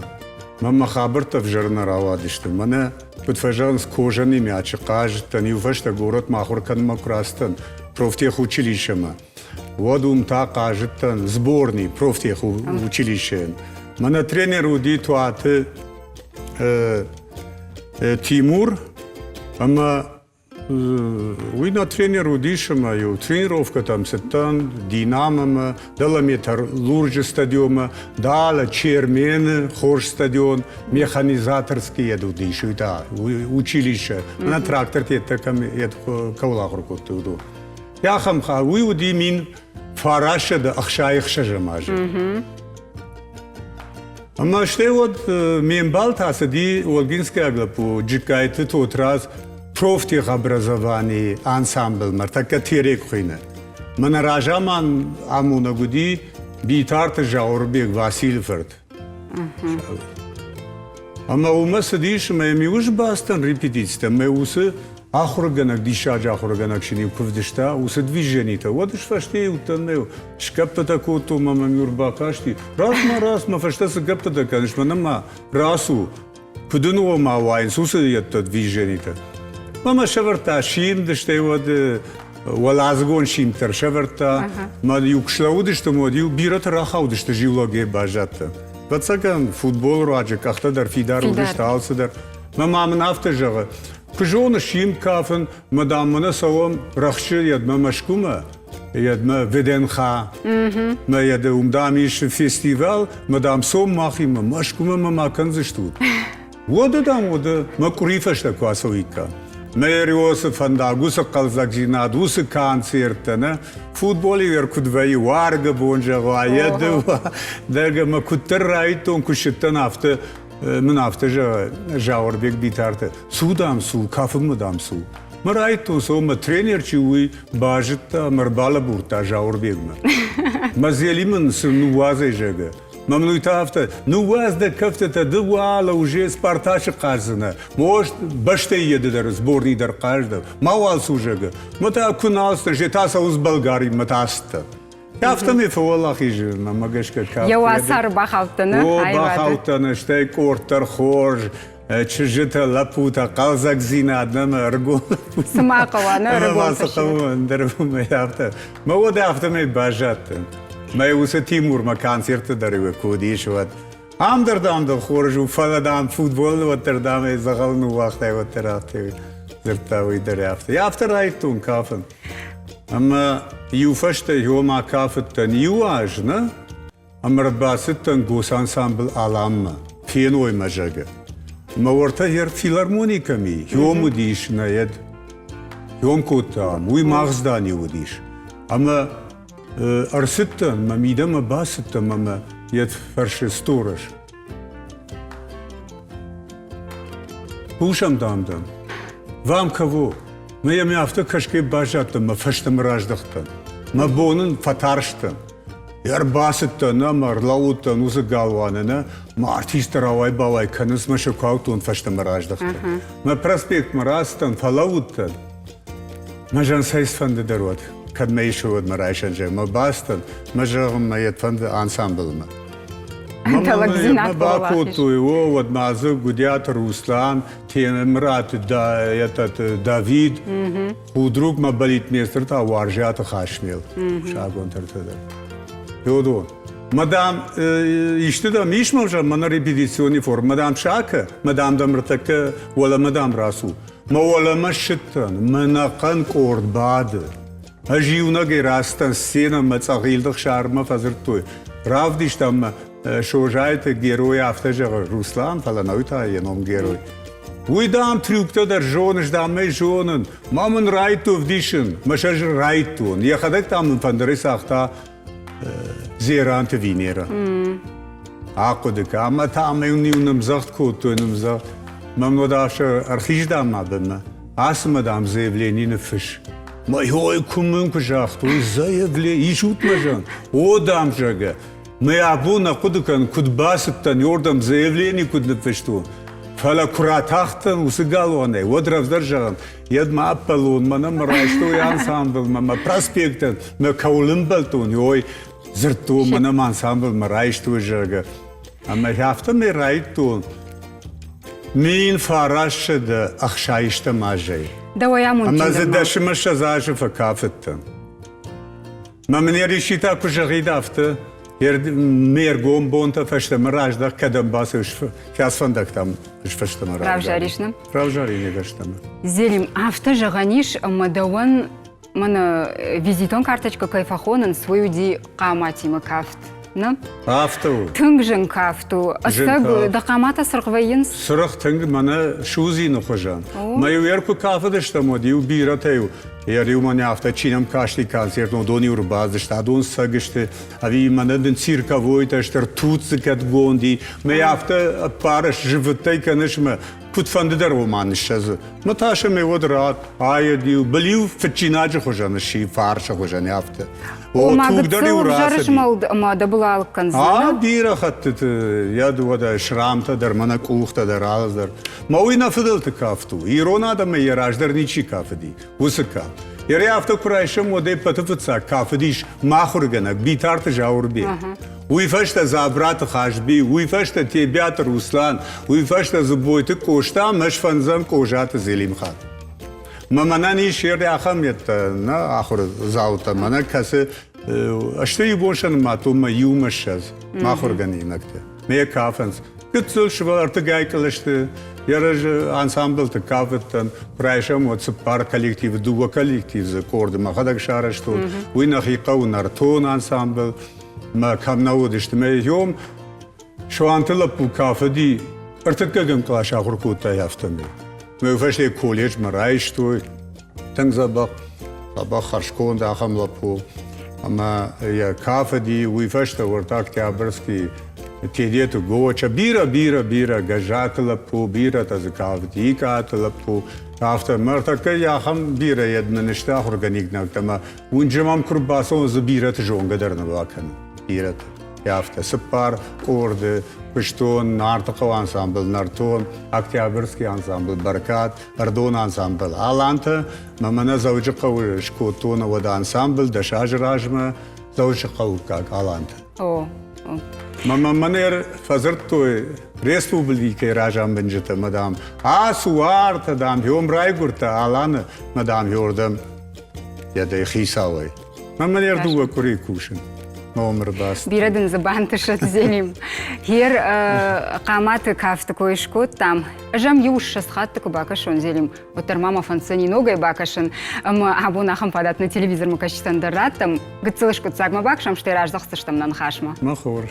мӕ мӕ хабӕрттӕ ӕвзӕр нӕ рауадысты. Мӕнӕ, куыд фӕзӕгъынц, кожаный мячы хъазыдтӕн, иу фӕстӕ горӕтмӕ ахуыр кӕнынмӕ куы рацыдтӕн профтехучилищемӕ, уӕд уым та хъазыдтӕн сборный профтехучилищейӕн. Мӕнӕ тренер уыди Туаты Тимур ӕмӕ уый нӕ тренер уыдис ӕмӕ-иу тренировкӕтӕм цыдтӕн Динамомӕ, дӕлӕ Металлурджы стадионмӕ, дӕлӕ Чермены хорз стадион, механизаторский йед уыдис, уый та училище. Мӕнӕ трактортӕ йедтӕ кӕм кӕуыл ахуыр кодтой, уыдон. Ахӕм уый уыди 1966 азы. Ӕмӕ стӕй уӕд ме мбал та цыди Олгинскийаг лӕппу Джыккайты Тотрадз профтехобразованийы ансамблмӕ, ӕртӕккӕ Терек хуыйны. Мӕнӕ разаман амонӕг уыди Битарты Зауырбег Василы фырт. Ӕмӕ уымӕ цыдис, ӕмӕ йӕм иу сбацыдтӕн репетицитӕ, мӕ уыцы ахуыргӕнӕг, диссаджы ахуыргӕнӕг сын-иу куы вдыста уыцы движенитӕ, уӕд ӕз фӕстейы уыдтӕн мӕ сгӕппытӕ кодтон ӕмӕ мӕм иу ӕрбакасти, рацу-ма, рацу, мӕ фӕстӕ цы гӕппытӕ кӕныс, мӕнӕ ма рацу, куы дын ома уайынц уыцы йедтӕ движенитӕ. Мӕ мӕ сӕвӕрдта симд, стӕй уӕд уӕладзыгон симд дӕр сӕвӕрдта. Мӕ иу куы слӕууыдысты, уӕд иу бирӕтӕ рахаудысты зиллогӕй баззадтӕ. Ӕвӕццӕгӕн, футболы руаджы къӕхтӕ дӕр фидар уыдысты алцыдӕр. Мӕ ма мын афтӕ зӕгъы, куы зоныс симд кафын, мӕ дам мӕнӕ цӕуӕм рӕхджы йедмӕ Мӕскуымӕ, йедмӕ ВДНХ, мӕ йед уым дам ис фестивал, мӕ дам цом махимӕ, Мӕскуымӕ мӕ ма кӕндзыстут. Уӕдӕ дам уӕдӕ мӕ къуыри фӕстӕ куы ацӕуиккам. Мӕ Риосы фӕндаг, уыцы хъӕлдзӕгдзинад, уыцы концерттӕ, нӕ футболы дӕр куыд вӕййы, уаргӕ бон зӕгъа, йӕ дыууӕ, дӕргӕ мӕ куыддӕр райдтон, куы ссыдтӕн, афтӕ мын афтӕ зӕгъы Зауырбег Битарты, цу, дам, цу, кафынмӕ, дам, цу. Мӕ райдтон, цо, мӕ тренер чи уый базыдта ӕмӕ ӕрбалӕбурдта Зауырбегмӕ. Мӕ зели мын цы ныууадзай, зӕгъы. Мӕ мын уый та афтӕ, ныууадз дӕ кӕфтытӕ, ды уӕлӕ уже Спартачы хъаздзынӕ. Может, бӕстӕйы еды дӕр, сборный дӕр хъаздӕ. Мауал цу, зӕгъы. Мӕ та куы нал сты, та цӕуынц Болгаримӕ та ацыдтӕ. Афтӕмӕй фӕуӕлахиз мӕ гӕсгӕ кафт. Йӕ уацары бахаудтӕ, нӕ? О, бахаудтӕ, стӕй къорд дӕр хорз, чызджытӕ, лӕппутӕ, хъӕлдзӕгдзинад нӕм ӕрыгон Цы ма хъӕуа, нӕ ӕрыгон цы хъӕуы, ӕндӕр уымӕй афтӕ. Мӕ уӕд афтӕмӕй баззадтӕн. Мӕ уыцы Тимурмӕ концерты дӕр куы уыдис, уӕд ам дӕр, дам, дӕ хорз у, фӕлӕ, дам, футболы уӕддӕр, дам, ӕй дзӕгъӕл ныууагътай, уӕддӕр афтӕ дзырдта уый дӕр афтӕ. Афтӕ райдтон кафын. Ӕмӕ иу фӕстӕ иомӕ кафыдтӕн иу аз, нӕ? Ӕмӕ ӕрбацыдтӕн госансамбль Аламмӕ, феной мӕ, зӕгъгӕ. Мӕ уӕртӕ йӕ филармони кӕм и, йом уыдис, нӕ йед. Йом кодтам, уый мах здани уыдис. Ӕмӕ ӕрцыдтӕн, мӕ мидӕмӕ бацыдтӕн ӕмӕ йӕ фӕрсы сторож. Хъусӕм, дам, дӕм. Вам кого? Мӕ йӕм афтӕ кӕсгӕ баззадтӕн, мӕ фӕстӕмӕ раздӕхтӕн. Мӕ бон ын фӕтарстӕн. Ӕрбацыдтӕн ӕмӕ ӕрлӕууыдтӕн уыцы галуаны, нӕ, мӕ артисттӕ рауай-бауай кӕнынц, мӕ сӕ куы ауыдтон, фӕстӕмӕ раздӕхтӕн. Мӕ проспектмӕ рацыдтӕн, фӕлӕууыдтӕн. Мӕ зӕн цӕйфӕнды дӕр уӕд, кӕд мӕ ис, уӕд мӕ райсӕн зӕгъ, мӕ бацыдтӕн, мӕ зӕгъын, мӕ йӕ фӕнды ансамблмӕ. Тӕлӕгдзинад Мӕ бакодтой, о, уӕд ма дзы Гуыдиаты Руслан, Темыраты Давид, Худруг мӕ балетмейстер та Уарзиаты Хасмел, сагонтӕртӕ дӕр. Феодор, мадам, исты дӕм ис мӕ мӕнӕ репетиционный форм, мадам Шака, мадам дӕм ӕртӕккӕ уӕлӕмӕ дам рацу. Мӕ уӕлӕмӕ ссыдтӕн, мӕ нӕхъӕн къорд бады. Ӕз иунӕгӕй рацыдтӕн сценӕмӕ цъӕгъилды хсармӕ фӕдзырдтой. Равдистам мӕ Созайты герой афтӕ зӕгъы Руслан, фӕлӕ нӕуый та йӕ ном герой. Уый, дам, трюктӕ дӕр зоныс, дам ӕй зонын. Ма мын райдтой ӕвдисын, мӕ сӕ райдтон. Йӕхӕдӕг та мын фӕндырӕй цагъта Дзеранты Венера. Ахъуыды кӕ, ӕмӕ та мӕ-иу нымдзӕгъд кодтой, нымдзӕгъд. Мӕм уӕд афтӕ ӕрхиз, дам, мӕ бынмӕ. Ацы мӕ, дам, заявление ныффысс. Мӕ ой, куы мын куы загътой, заявление, исут мӕ зӕгъын. О, дам, зӕгъгӕ. Мӕ абон нӕ хъуыды кӕнын, куыд бацыдтӕн, уырдӕм заявление куыд ныффыстон. Фӕлӕ куы ратахтӕн уыцы галуанӕй, уӕд рӕвдздӕр зӕгъын, йӕд ма ӕппӕлон, мӕнӕ мӕ райстой ансамблмӕ, мӕ проспектӕн, мӕ кӕуыл ӕмбӕлдтон, ой, дзырдтон, мӕнӕ мӕ ансамблмӕ райстой, зӕгъгӕ. Ӕмӕ афтӕмӕй райдтон 1960 азӕй. Дӕуӕй Ӕмӕ дзы дӕсымӕ ссӕдз азы фӕкафыдтӕн. Мӕ мын Ерисита куы зӕгъид афтӕ, ме ргом бонтӕ фӕстӕмӕ раздӕх, кӕдӕм бацӕуыс, фӕсфӕндӕгтӕм ӕз фӕстӕмӕ равзарис, нӕ? Равзарин фӕстӕмӕ. Зелим, афтӕ зӕгъӕн ис, ӕмӕ дӕуӕн мӕнӕ визитон карточкӕ кӕй фӕхонынц, уый уыди хъаматимӕ кафт, нӕ? Афтӕ у. Тынг зын кафт у. Ӕцӕг дӕ хъаматӕ цыргъ вӕййынц? Цыргъ тынг мӕнӕ судзины хуызӕн. Мӕ-иу ӕр куы кафыдыстӕм, уӕд-иу бирӕтӕ-иу Йӕ риумӕ нӕ афтӕ чи нӕм касти концертон, уыдон-иу ӕрбадзысты, адон цӕг сты, ӕви мӕнӕ дын цирковойтӕ сты, ртут дзы кӕдгонд и, мӕ афтӕ ӕппарыс, зывыттӕй кӕныс мӕ, куыдфӕнды дӕр уымӕ ныссӕдзы. Мӕ та сӕм уӕд рат, аед-иу, был-иу фыдджинаджы хуызӕн сси, фарсы хуызӕн афтӕ. О, туг дӕр-иу рацыди. змӕлд ӕмӕ дӕ был алыг кӕндзынӕ? А, бирӕ хӕттыты, йӕ уӕдӕ срамтӕ дӕр, мӕнӕ къухтӕ дӕр, алы дӕр. Мӕ уый нӕ фыдӕлты кафт у. Ирон адӕмӕй йӕ раздӕр ничи кафыди, уыцы кафт. Йӕ афтӕ куы райсӕм, уӕд ӕппӕты фыццаг кафыдис мӕ ахуыргӕнӕг Битарты Зауырбег. Уый фӕстӕ Дзабраты Хазби, уый фӕстӕ Тебиаты Руслан, уый фӕстӕ Дзыбойты Къоста ӕмӕ сфӕндзӕм Къозаты Зелимхан. Мӕ мӕнӕн ис йӕ ахӕм йедтӕ нӕ ахуырдзаутӕ, мӕнӕ кӕцы сты иу бон сӕ нымадтон мӕ иумӕ 20 мӕ ахуыргӕнинӕгтӕ. Мӕ кафынц. Гыццыл сывӕллӕттыгай кълӕсты йӕ разы ансамблты кафыдтӕн. Райсӕм уӕд цыппар коллективы, дыууӕ коллектив дзы къорды мӕхӕдӕг сарӕзтон. Уый нӕхи хъӕуы нӕртон ансамбль. Мӕ кӕм нӕ уыдысты. Мӕ йом Суанты лӕппу кафыди, ӕртыккӕгӕм кълас ахуыр кодтай афтӕмӕй. Мӕ фӕсте колледжмӕ райстой. Тынг дзӕбӕх, дзӕбӕх хӕрзконд ахӕм лӕппу. Ӕмӕ йӕ кафыди, уый фӕстӕ уӕртӕ Октябрьский Тедеты Гоча, бирӕ, бирӕ, бирӕ Гӕззаты лӕппу, бирӕтӕ дзы кафыди, Икъаты лӕппу. Афтӕ, мӕртӕккӕ ахӕм бирӕ йӕд мын сты ахуыргӕнинӕгтӕ ӕмӕ уынджы мӕм куы рбацӕуын, дзы бирӕты зонгӕ дӕр нӕ бакӕнын. Бирӕты. Афтӕ цыппар къорды куыстон Нартыхъӕуы ансамбль Нӕртон, Октябрьский ансамбль Бӕркад, Ӕрдон ансамбль Алантӕ мӕ мӕнӕ Дзӕуджыхъӕуы скодтон уӕд ансамбль 10 азы размӕ Дзӕуджыхъӕуккаг Алантӕ. О. Мӕ мӕнӕ фӕдзырдтой республикӕйы разамонджытӕ, мадам, ацу артӕ, дам, хём райгуырдтӕ Аланы, мадам, хёрдӕм, йӕ дӕ хицауӕй. Мӕ мӕнӕ дыууӕ къуыри кусын. Номыр баст. Бирӕ дын дзы бантысӕд, Зелим. Гьер Хъаматы кафты кой скодтам. Ӕз ӕм иу 20 хатты куы бакӕсон, Зелим, уӕддӕр ма мӕ фӕнддзӕни ногӕй бакӕсын. Ӕмӕ абон ахӕм фадат нӕ телевизормӕ кӕсджытӕн дӕр раттӕм. Гыццыл скъуыддзагмӕ бакӕсӕм, стӕй раздӕхдзыстӕм нӕ ныхасмӕ. Мӕ хорз.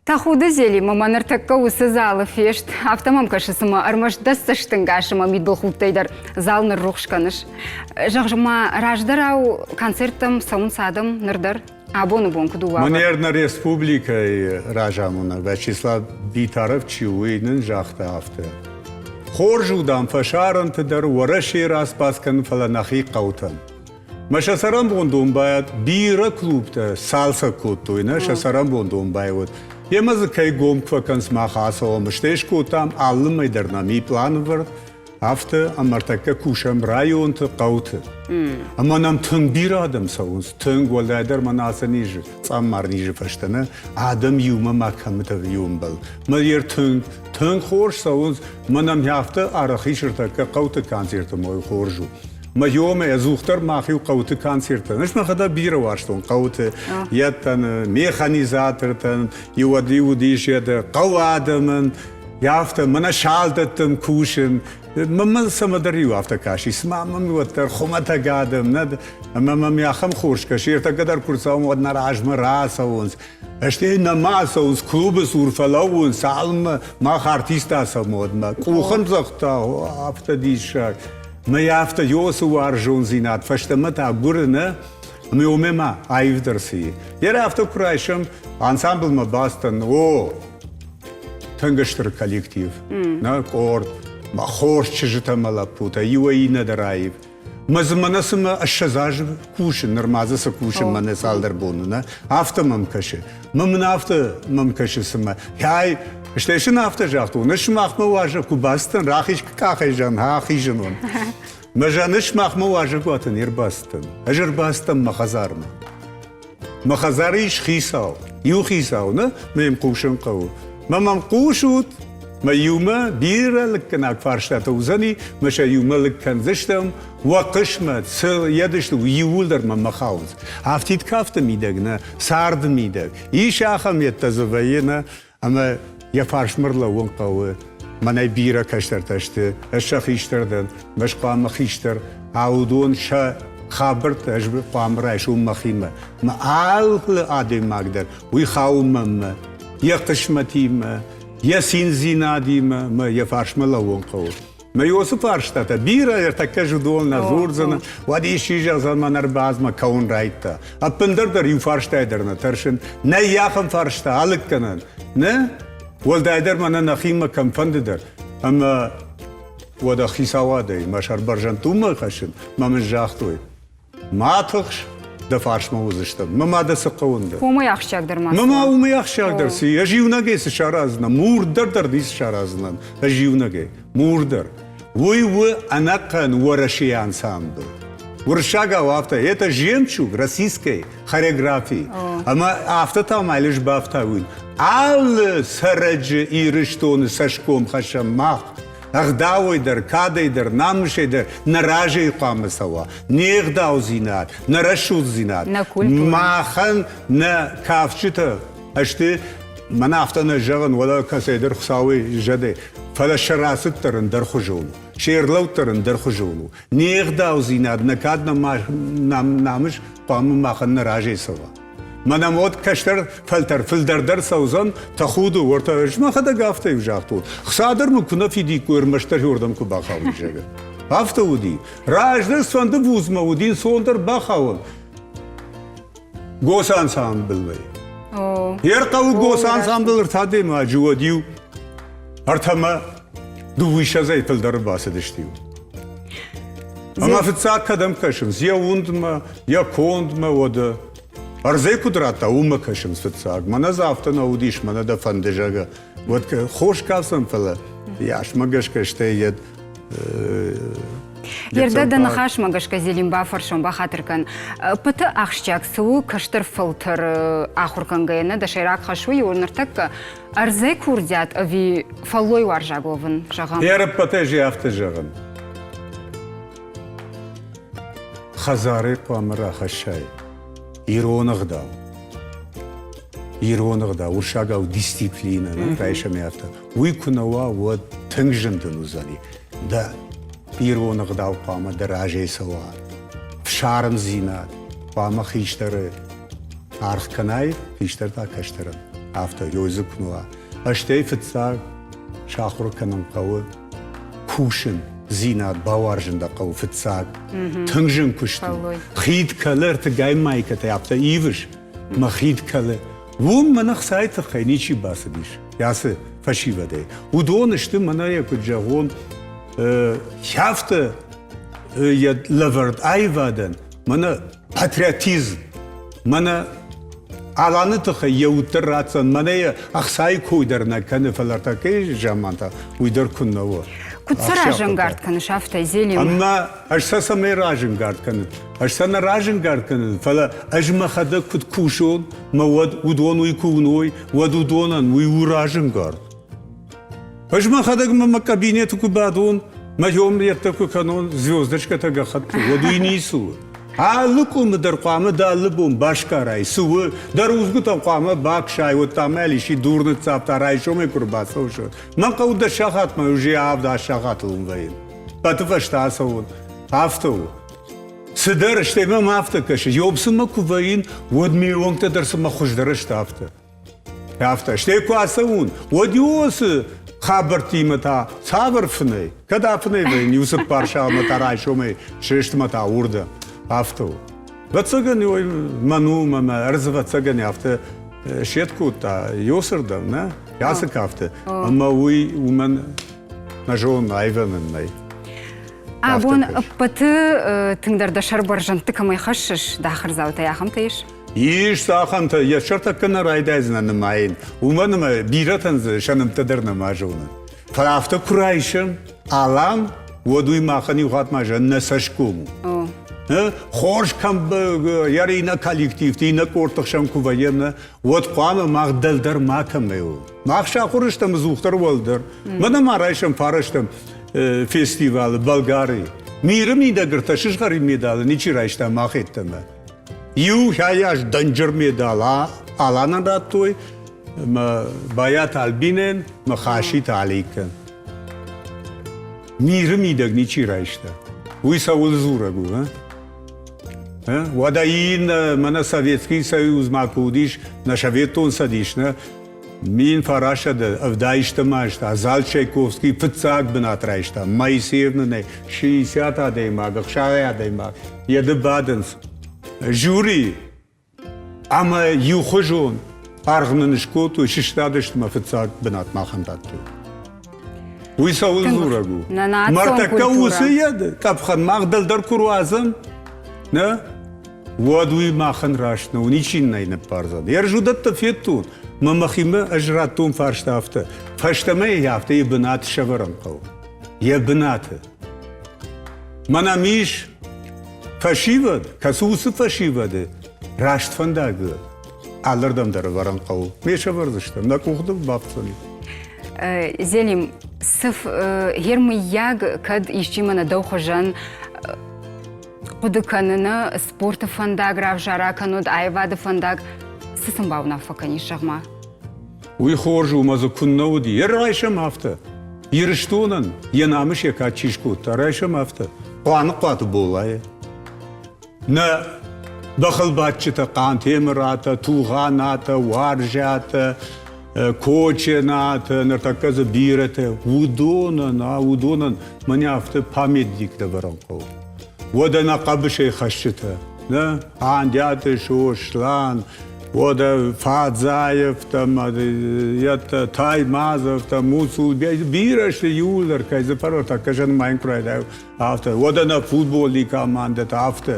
Тӕхуды Зелимы мӕ ныртӕккӕ уыцы залы фест. Афтӕ мӕм кӕсы, цыма ӕрмӕст дӕ цӕстӕнгас ӕмӕ мидбылхудтӕй дӕр зал ныррухс кӕныс. Зӕгъ ма, раздӕрау концерттӕм цӕуынц адӕм ныр дӕр? Абоны бон куыд у уавӕр? Мӕнӕ нӕ республикӕйы разамонӕг Вячеслав Битаров чи у, уый нын загъта афтӕ. Хорз у, дам, фӕсарӕнты дӕр Уӕрӕсейы распас кӕнын, фӕлӕ нӕхи хъӕутӕн. Мӕ сӕ цӕрӕнбон домбайад бирӕ клубтӕ цалцӕг кодтой, нӕ сӕ цӕрӕнбон домбай уыд. Емӕ дзы кӕй гом куы фӕкӕнынц, мах ацӕуӕм, стӕй скодтам алы мӕй дӕр нӕм и пъланвӕрд, афтӕ ӕмӕ ӕртӕккӕ кусӕм районты, хъӕуты. Ӕмӕ нӕм тынг бирӕ адӕм цӕуынц, тынг, уӕлдайдӕр мӕнӕ ацы низы, цъаммар низы фӕстӕ нӕ адӕм иумӕ ма кӕмыты иу ӕмбӕл. Мӕ ер тынг, тынг хорз цӕуынц, мӕ нӕм афтӕ арӕх ис ӕртӕккӕ хъӕуты концерты мой хорз у. Мӕ ёмӕ ӕдзухдӕр мах-иу хъӕуты концерттӕ. Ӕз мӕхӕдӕг бирӕ уарзтон хъӕуты, йедтӕн, механизатортӕн, иуӕд-иу уыдис йед хъӕуы адӕмӕн, афтӕ мӕнӕ салдӕттӕм кусын. Мӕнмӕ цӕмӕдӕр-иу афтӕ кӕси, цыма мӕм уӕддӕр хуымӕтӕг адӕм нӕ, ӕмӕ мӕм ахӕм хорз кӕсы, ӕртӕккӕ дӕр куы рцӕуӕм, уӕд нӕ размӕ рацӕуынц. Стӕй нӕма цӕуынц клубы цур фӕлӕууынц, цалынмӕ мах артисттӕ ацӕуӕм, уӕдмӕ. Къухӕмдзӕгъдтӕ, афтӕ диссаг. Мӕ афтӕ ёсы уарзондзинад фӕстӕмӕ та гуыры нӕ, ӕмӕ уымӕ ма аивдӕр цы и. Йӕ афтӕ куы райсӕм, ансамблмӕ бацыдтӕн, о, тынг стыр коллектив, нӕ къорд, мӕ хорз чызджытӕ мӕ лӕппутӕ, иуӕй иннӕ дӕр аив. Мӕ дзы мӕнӕ цымӕ 20 азы кусын, нырма дзы цы кусын мӕнӕ цалдӕр боны, нӕ? Афтӕ мӕм кӕсы. Мӕ мын афтӕ мӕм кӕсы цымӕ. Хай, стӕй сын афтӕ загътон, ӕз сымахмӕ уазӕг куы бацыдтӕн, рахиз къахӕй зӕгъын, ахизын уын. Мӕ зӕгъын, ӕз сымахмӕ уазӕгуаты не рбацыдтӕн. Ӕз ӕрбацыдтӕн мӕ хӕдзармӕ. Мӕ хӕдзары ис хицау, иу хицау, нӕ, мӕ йӕм хъусын хъӕуы. Мӕ мӕм хъусут, мӕ иумӕ бирӕ лыггӕнаг фарстатӕ уыдзӕни, мӕ сӕ иумӕ лыг кӕндзыстӕм, уӕ хъысмӕт, цы йедысты, иууылдӕр мӕ хауынц. Афтид кафты мидӕг нӕ, царды мидӕг. Ис ахӕм йедтӕ дзы вӕййы, нӕ, ӕмӕ йӕ фарсмӕ рлӕууын хъӕуы. Мӕнӕй бирӕ кӕстӕртӕ сты, ӕз сӕ хистӕр дӕн, мӕ хъуамӕ хистӕр. А уыдон сӕ хабӕрттӕ ӕз хъуамӕ райсон мӕхимӕ. Мӕ алы адӕймаг дӕр уый хауы мӕнмӕ, йӕ хъысмӕтимӕ, йӕ циндзинадимӕ мӕ йӕ фарсмӕ лӕууын хъӕуы. Мӕ уыцы фарстатӕ бирӕ ӕртӕккӕ зыдон нӕ дзурдзӕн, уӕд исчи зӕгъдзӕн мӕн ӕрбадзмӕ кӕуын райдта. Ӕппындӕр дӕр иу фарстайы дӕр нӕ тӕрсын, нӕй ахӕм фарста алыггӕнӕн. Нӕ? Уӕлдайдӕр мӕнӕ нӕхимӕ кӕмфӕнды дӕр. Ӕмӕ уӕдӕ хицауадӕй мӕ сӕр бӕрзӕндты уымӕ хӕссын, мӕ мын загътой, ма тыхс, дӕ фарсмӕ уыдзыстӕм. Мӕ ма дӕ цы хъӕуын дӕ? Уымӕй ахсджиагдӕр ма цы Мӕ уымӕй ахсджиагдӕр цы? Ӕз иунӕгӕй цы сараздзынӕн? Мур дӕр дӕр ницы сараздзынӕн. Ӕз иунӕгӕй. Мур дӕр. Уый у ӕнӕхъӕн Уӕрӕсейы ансамбль. Уырыссагау афтӕ, это жемчуг российской хореографии. Ӕмӕ афтӕ та ма лишь бафтауин. Алы цӕрӕджы Ирыстоны цӕсгом хӕссӕм мах. Ӕгъдауӕй дӕр, кадӕй дӕр, намысӕй дӕр нӕ разӕй хъуамӕ цӕуа. Не гъдаудзинад, нӕ рӕсугъддзинад. Нӕ культурӕ. Махӕн нӕ кафджытӕ сты, мӕн афтӕ нӕ зӕгъын, уӕлӕ кӕцӕйдӕр Хуыцауӕй зӕдӕй, фӕлӕ сӕ рацыд дӕр ӕндӕрхуызон у, се рлӕуд дӕр ӕндӕрхуызон у. Не гъдаудзинад, нӕ кад, нӕ намыс хъуамӕ махӕн нӕ разӕй цӕуа. Мӕнӕ уӕд кӕстӕр фӕлтӕр фылдӕр дӕр цӕудзӕн, тӕхуды, уӕртӕ ӕз мӕхӕдӕг афтӕ-иу загътон. Хца дӕр мын куы нӕ фидиккой, ӕрмӕстдӕр иуырдӕм куы бахауин, зӕгъгӕ. Афтӕ уыди. Раздӕр цыфӕнды вузмӕ уыди ӕнцондӕр бахауӕн. Госы ансамблмӕ. Ерхъӕуы Госы ансамбль ӕртӕ адӕймаджы уӕд-иу ӕртӕмӕ дыууиссӕдзӕй фылдӕр бацыдысты-иу. Ӕмӕ фыццаг кӕдӕм кӕсынц? Йӕ уындмӕ, йӕ кондмӕ, уӕдӕ. Ӕрдзӕй куыд радта, уымӕ кӕсынц фыццаг. Мӕнӕ дзы афтӕ нӕ уыдис, мӕнӕ дӕ фӕнды, зӕгъгӕ. Уӕд хорз кӕсӕм, фӕлӕ йӕ гӕсгӕ стӕй йӕ Ердӕ дӕ ныхасмӕ гӕсгӕ Зелим бафӕрсон, бахатыр кӕн. Пыты ахсджиаг цы у кӕстӕр фӕлтӕры ахуыр кӕнгӕйӕ, нӕ дӕ сӕйраг хӕс уый у ныртӕккӕ ӕрдзӕй курдиат ӕви фӕллойуарзаг уӕвын, зӕгъӕм? Ӕрӕппӕтӕй же афтӕ зӕгъын. Хӕдзарӕй хъуамӕ рахӕссай ирон ӕгъдау. Ирон ӕгъдау, уырыссагау дисциплинӕ, райсӕм афтӕ. Уый куы нӕ уа, уӕд тынг зын дын уыдзӕни. Дӕ ирон ӕгъдау хъуамӕ дӕ разӕй цӕуа. Фсармдзинад хъуамӕ хистӕры аргъ кӕнай, хистӕр та кӕстӕрӕн. Афтӕ ёй дзы куы нӕ уа. Стӕй фыццаг сахуыр кӕнын хъӕуы кусын, дзинад бауарзын дӕ хъӕуы фыццаг. Тынг зын куыст у. Хид кӕлы ӕртыгай майкӕтӕй афтӕ ивыс, мӕ хид кӕлы. Уым мӕн ӕхцайы тыххӕй ничи бацыдис, ацы фӕсивӕдӕй. Уыдон сты, мӕнӕ йӕ куыд зӕгъон, хӕфты йӕ лӕвӕрд аивадӕн, мӕнӕ патриотизм, мӕнӕ Аланы тыххӕй йӕ уд дӕр ратдзӕн, мӕнӕ йӕ ӕхцайы кой дӕр нӕ кӕны, фӕлӕ ӕртӕккӕйы заман та уый дӕр куыннӕ у. Куыд сӕ разӕнгард кӕныс афтӕ, Зелим? Ӕмӕ ӕз сӕ цӕмӕй разӕнгард кӕнын? Ӕз сӕ нӕ разӕнгард кӕнын, фӕлӕ ӕз мӕхӕдӕг куыд кусон, мӕ уӕд уыдон уый куы уыной, уӕд уыдонӕн уый у разӕнгард. Ӕз мӕхӕдӕг мӕ мӕ кабинеты куы бадон, мӕ геомлеттӕ куы кӕнон, звездочкӕтӕ гӕххӕтты, уӕд уый ницы у. Алы къуымы дӕр хъуамӕ дӕ алы бон басгарай, цы у, дӕ рудзгуытӕм хъуамӕ баксай, уӕд та мӕ исчи дур ныццавта, райсомӕй куы рбацӕуыс, уӕд. Мӕн хъӕуы дӕ сахатмӕ уже авд сахатыл уым вӕййын. Пӕты фӕстӕ ацӕуон. Афтӕ у. Цыдӕр, стӕй мӕм афтӕ кӕсы, ёбсынмӕ куы вӕййын, уӕд ме уӕнгтӕ дӕр цыма хуыздӕр сты афтӕ. Афтӕ. Стӕй куы ацӕуон, уӕд иу хабӕрттимӕ та цавӕр фынӕй? Кӕд афынӕй вӕййын иу цыппар сахатмӕ та райсомӕй сыстмӕ та уырдӕм. Афтӕ у. Ӕвӕццӕгӕн, мӕн у, мӕ ӕрдз ӕвӕццӕгӕн афтӕ сед кодта ёсырдӕм, нӕ? Ацы кафты. Ӕмӕ уый уымӕн нӕ зонын, аивӕн ын нӕй. Абон ӕппӕты тынгдӕр дӕ сӕр бӕрзӕндты кӕмӕй хӕссыс, дӕ ахырдзаутӕй ахӕмтӕ ис? Ис ахӕмтӕ, йӕ сӕртӕккӕ нӕ райдайдзынӕ нымайын, уымӕн ӕмӕ бирӕтӕн дзы сӕ нӕмттӕ дӕр нӕма зонын. Фӕлӕ афтӕ куы райсӕм, Алан, уӕд уый махӕн иу хатт ма зӕгъын нӕ цӕсгом у. Хорз кӕм йӕ иннӕ коллективты, иннӕ къордты хсӕн куы вӕййӕм, нӕ, уӕд хъуамӕ мах дӕлдӕр макӕмӕй уӕм. Мах сахуыр стӕм ӕдзухдӕр уӕлдӕр. Мӕнӕ ма райсӕм фарӕстӕм фестивалы Болгарийы. Миры мидӕг ӕртӕ сызгъӕрин медалы ничи райста мах йеддӕмӕ. Иу хайас дӕнджыр медал Аланӕн радтой, мӕ Байаты Альбинӕн, мӕ Хаситы Аликӕн. Миры мидӕг ничи райста. Уый цӕуыл дзурӕг у, а? Уӕдӕ иннӕ мӕнӕ Советский Союзмӕ куы уыдис, нӕ Советон Цӕдис, нӕ 1970 азты Азал Чайковский фыццаг бынат райста. Моисеев нын ӕй 60 адӕймаг, 60 адӕймаг йӕ бадынц. Жюри ӕмӕ иухуызон аргъ нын скодтой, сыстадысты мӕ фыццаг бынат махӕн радтой. Уый цӕуыл дзурӕг у? Мартӕккӕ уыцы йӕд къӕпхӕн мах дӕлдӕр куы руадзӕм, нӕ? Уӕд уый махӕн раст нӕу, ничи нын ӕй ныббардзӕн. Ӕрз уыдӕттӕ федтон, мӕ мӕхимӕ ӕз радтон фарста афтӕ. Фӕстӕмӕ йӕ афтӕ йӕ бынат сӕвӕрын хъӕуы. Йӕ бынаты. Мӕнӕ ис фӕсивӕд, кӕцы уыцы фӕсивӕды раст фӕндагы алырдӕм дӕр ӕвӕрын хъӕуы. Ме сӕвӕрдзыстӕм, нӕ къухты бафтдзӕни. Зелим, цыф гер мыййаг, кӕд исчи мӕнӕ дӕу хуызӕн хъуыды кӕныны спорты фӕндаг равзара кӕнод аивады фӕндаг, цы сын бауынаффӕ кӕнис, зӕгъ-ма? Уый хорз у, мӕ дзы куыннӕ уыди. Йӕ райсӕм афтӕ. Ирыстонӕн йӕ намыс йӕ кад чи скодта, райсӕм афтӕ. Хъуаныхъуаты Болайы. Нӕ бӕхылбадджытӕ Хъантемыратӕ, Тугъанатӕ, Уарзиатӕ, Коченатӕ, ныртӕккӕ дзы бирӕтӕ, уыдонӕн, а уыдонӕн мӕнӕ афтӕ памятниктӕ вӕрын хъӕуы. Уӕдӕ нӕ хъӕбысӕй хӕсджытӕ, нӕ Андиаты Сослан, уӕдӕ Фадзаевтӕ, Таймазовтӕ, Муцул, бирӕ сты иууылдӕр, кӕй дзы фӕрӕтӕ зӕнмайын куы райдайой, афтӕ. Уӕдӕ нӕ футболы командӕтӕ афтӕ.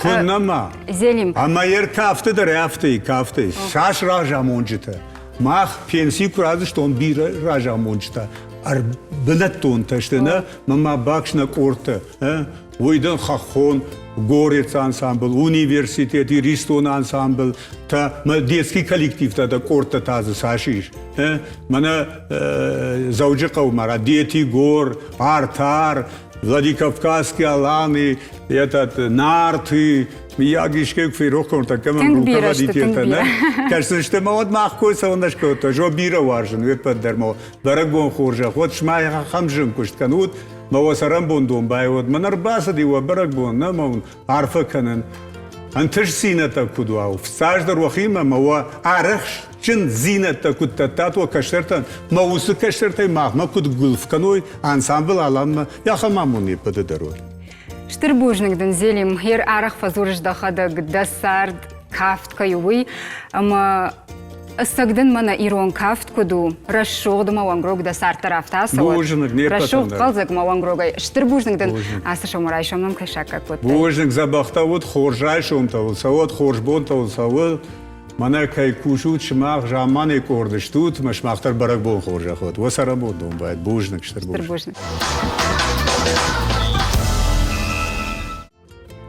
Куыннӕ ма? Зелим. Ӕмӕ йе ркафты дӕр афтӕ и, кафты. Цас разамонджытӕ. Мах пенси куы радзыстон бирӕ разамонджытӕ ӕрбынӕттонтӕ сты, нӕ, мӕ ма бакс нӕ къордтӕ. Уый дын хӕххон горец ансамбль, университет, Иристоны ансамбль, та мӕ детский коллективтӕ дӕ къордтӕ та дзы цас ис. Мӕнӕ Дзӕуджыхъӕумӕ Дети гор, Артар, Владикавказские Аланы, этот, Нарты, мыййаг искӕй куы ферох кодта, кӕмӕн руководительтӕ, нӕ? Кӕсдзысты мӕ уӕд мах кой цӕуылнӕ скодта, жо бирӕ уарзын, уе ппӕт дӕр мӕ бӕрӕгбон хорзӕх, уӕд сымах ахӕм зын куыст кӕнут, мӕ уӕ цӕрӕнбон домбай уӕд, мӕн ӕрбацыди уӕ бӕрӕгбон, нӕ мӕ уын арфӕ кӕнын. Ӕнтыстдзинӕдтӕ куыд уа, фыццаджыдӕр уӕхимӕ мӕ уӕ арӕхстджындзинӕдтӕ куыд дӕттат уӕ кӕстӕртӕн, мӕ уыцы кӕстӕртӕй махмӕ куыд гуылф кӕной ансамбль Аланмӕ, ахӕм амонд не ппӕты дӕр уӕд. Стыр бузныг дын, Зелим, хер арӕх фӕдзурыс дӕхӕдӕг, дӕ цард кафт кӕй у, уый, ӕмӕ ӕцӕг дын мӕнӕ ирон кафт куыд у, рӕсугъд ӕмӕ уӕнгрог дӕ цард дӕр афтӕ ацӕуӕд. Бузныг, не Рӕсугъд, хъӕлдзӕг ӕмӕ уӕнгрогӕй. Стыр бузныг дын, ацы сӕумӕрайсом нӕм кӕй саккаг кодтай. Бузныг, дзӕбӕхтӕ уыд, хорз райсомтӕ уыл цӕуӕд, хорз бонтӕ уыл цӕуӕд. Мӕнӕ кӕй кусут, сымах замманай къорд стут, ӕмӕ сымах дӕр бӕрӕгбон хорзӕх уӕд. Уӕ цӕрӕнбон домбай. Бузныг, стыр бузныг. Стыр бузныг.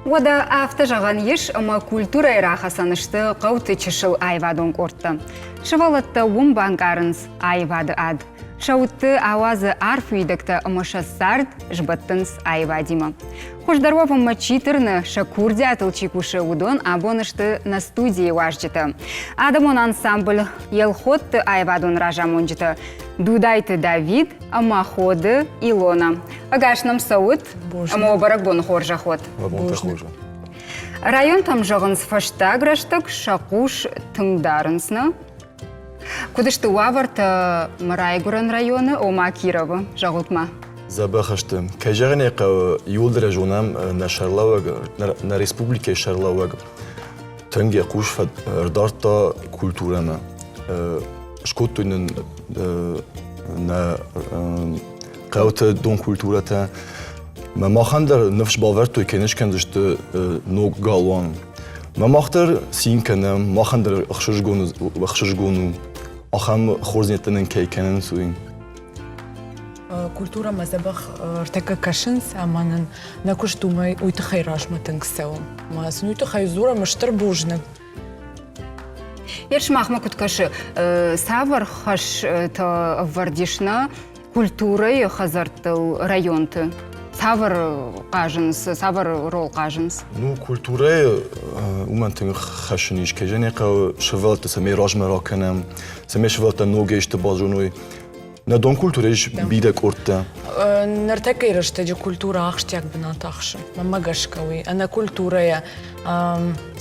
Уӕдӕ афтӕ зӕгъӕн ис, ӕмӕ культурӕйы рахӕцӕн сты хъӕуты чысыл аивадон къордтӕ. Сывӕллӕттӕ уым банкъарынц аивады ад. Сӕ удты ауадзы арф уидӕгтӕ ӕмӕ сӕ цард сбӕттынц аивадимӕ. Хуыздӕр уӕвынмӕ чи тырны, сӕ курдиатыл чи кусы, уыдон абон сты нӕ студийы уазджытӕ. Адӕмон ансамбль Елхотты аивадон разамонджытӕ Дудайты Давид ӕмӕ Ходы Илона. Ӕгас нӕм цӕут ӕмӕ уӕ бӕрӕгбоны хорзӕх уӕд. Районтӕм зӕгъынц, фӕстаг рӕстӕг сӕ хъус тынг дарынц, нӕ? Куыд сты уавӕртӕ мӕ райгуырӕн районы, ома Кировы, зӕгъут-ма? Дзӕбӕх сты. Кӕй зӕгъын ӕй хъӕуы, иууылдӕр зонӕм нӕ сӕргълӕууӕг, нӕ республикӕйы сӕргълӕууӕг тынг йӕ хъус ӕрдардта культурӕмӕ. Скодтой нын нӕ хъӕуты донкультурӕтӕ. Мӕ махӕн дӕр ныфс бавӕрдтой, кӕй не скӕндзысты ног галуан. Мӕ мах дӕр цин кӕнӕм, махӕн дӕр ӕхсызгон, ӕхсызгон у, ахӕм хорздзинӕдтӕ нын кӕй кӕнынц, уый. Культурӕмӕ дзӕбӕх ӕртӕккӕ кӕсынц ӕмӕ нын нӕ куыст уымӕй уый тыххӕй размӕ тынг цӕуы. Мӕ сын уый тыххӕй дзурӕм стыр бузныг. Ер сымахмӕ куыд кӕсы, цавӕр хӕстӕ ӕвӕрд ис нӕ культурӕйы хӕдзӕрттыл районты? Цавӕр хъазынц, цавӕр рол хъазынц? Ну, культурӕйы уымӕн тынг хӕссын ис, кӕй зӕгъын ӕй хъӕуы, сывӕллӕтты цӕмӕй размӕ ракӕнӕм, цӕмӕй сывӕллӕттӕ ногӕй исты базоной. Нӕ дон культурӕ ис бирӕ къордтӕ. Ныртӕккӕйы рӕстӕджы культурӕ ахсджиаг бынат ахсы. Мӕнмӕ гӕсгӕ уый ӕнӕ культурӕйӕ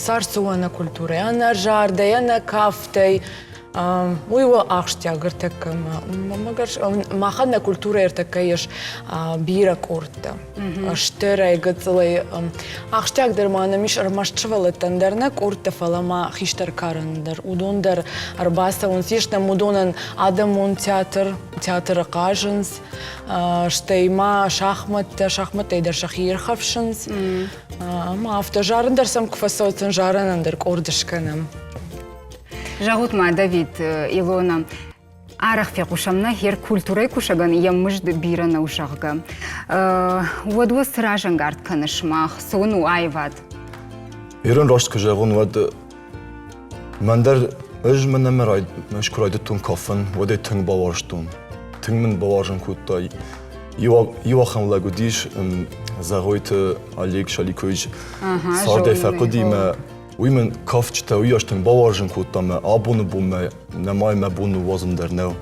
цард цы у ӕнӕ культурӕйӕ, ӕнӕ зардӕй, ӕнӕ кафтӕй, Уый у ахсджиаг ӕртӕккӕ. Мӕнмӕ гӕсгӕ, махӕн нӕ культурӕйы ӕртӕккӕ ис бирӕ къордтӕ. Стырӕй, гыццылӕй. Ахсджиагдӕр ма нӕм ис ӕрмӕст сывӕллӕттӕн дӕр нӕ къордтӕ, фӕлӕ ма хистӕр карӕн дӕр. Уыдон дӕр ӕрбацӕуынц. Ис нӕм уыдонӕн адӕмон театр, театры хъазынц, стӕй ма шахмӕттӕ, шахмӕттӕй дӕр сӕхи ирхӕфсынц. Ӕмӕ афтӕ зарын дӕр сӕм куы фӕцӕуынц, зарынӕн дӕр къорд скӕнӕм. Зӕгъут-ма, Давид, Илона, арӕх фехъусӕм нӕ хер культурӕйы кусӕгӕн йӕ мызд бирӕ нӕу, зӕгъгӕ. Уӕд уӕ цы разӕнгард кӕны сымах, цы уын у аивад? Ирон раст куы зӕгъон, уӕд мӕн дӕр ӕз мӕнӕ мӕ ӕз куы райдыдтон кафын, уӕд ӕй тынг бауарзтон. Тынг мын бауарзын кодта. Иу ахӕм лӕг уыдис, Зӕгъойты Олег Шаликович, цардӕй фӕхъуыди мӕ Уый мын кафджытӕ уыйас тынг бауарзын кодта мӕ абоны бонмӕ нӕмай мӕ бон ныууадзын дӕр нӕу.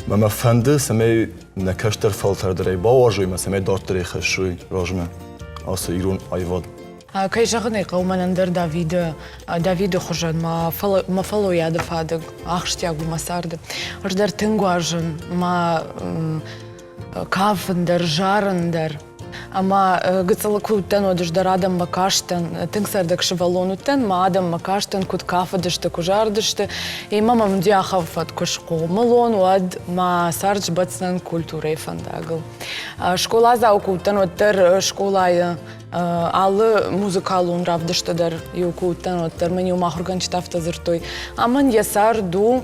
Мӕ мӕ фӕнды, цӕмӕй нӕ кӕстӕр фӕлтӕр дӕр ӕй бауарзой мӕ цӕмӕй дарддӕр ӕй хӕссой размӕ ацы ирон аивад. Кӕй зӕгъын ӕй хъӕуы, мӕнӕн дӕр Давиды, Давиды хуызӕн мӕ, мӕ фӕллойады фадыг ахсджиаг у мӕ царды. Ӕз дӕр тынг уарзын мӕ кафын дӕр, зарын дӕр. Ӕмӕ гыццыл куы уыдтӕн, уӕд ӕз дӕр адӕммӕ кастӕн, тынг цӕрдӕг сывӕллон уыдтӕн, мӕ адӕммӕ кастӕн, куыд кафыдысты, куы зарыдысты. Ӕмӕ мӕм уыди ахӕм фӕд, куы схъомыл уон, уӕд мӕ цард сбӕтдзынӕн культурӕйы фӕндагыл. Скъоладзау куы уыдтӕн, уӕддӕр скъолайы алы музыкалон равдысты дӕр иу куы уыдтӕн, уӕддӕр мын иу мӕ ахуыргӕнджытӕ афтӕ дзырдтой, амӕн йӕ цард у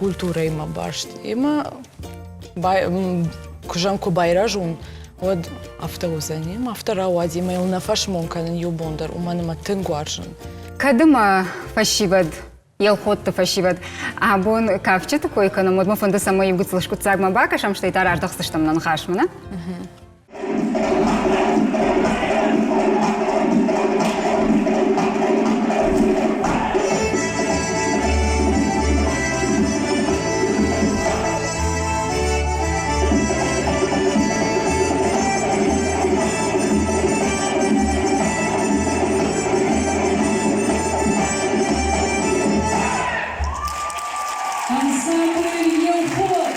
культурӕимӕ баст. Ӕмӕ куы куы байрӕзон, уӕд афтӕ уыдзӕни. Ӕмӕ афтӕ рауадзи, ӕмӕ йыл нӕ фӕсмон кӕнын иу бон дӕр, уымӕн ӕмӕ тынг уарзын. Кӕд ӕмӕ фӕсивӕд, Елхотты фӕсивӕд абон кафджыты кой кӕнӕм, уӕд мӕ фӕнды, цӕмӕй иу гыццыл скъуыддзагмӕ бакӕсӕм, стӕй та раздӕхдзыстӕм нӕ ныхасмӕ, нӕ? Ансамбль Елхот!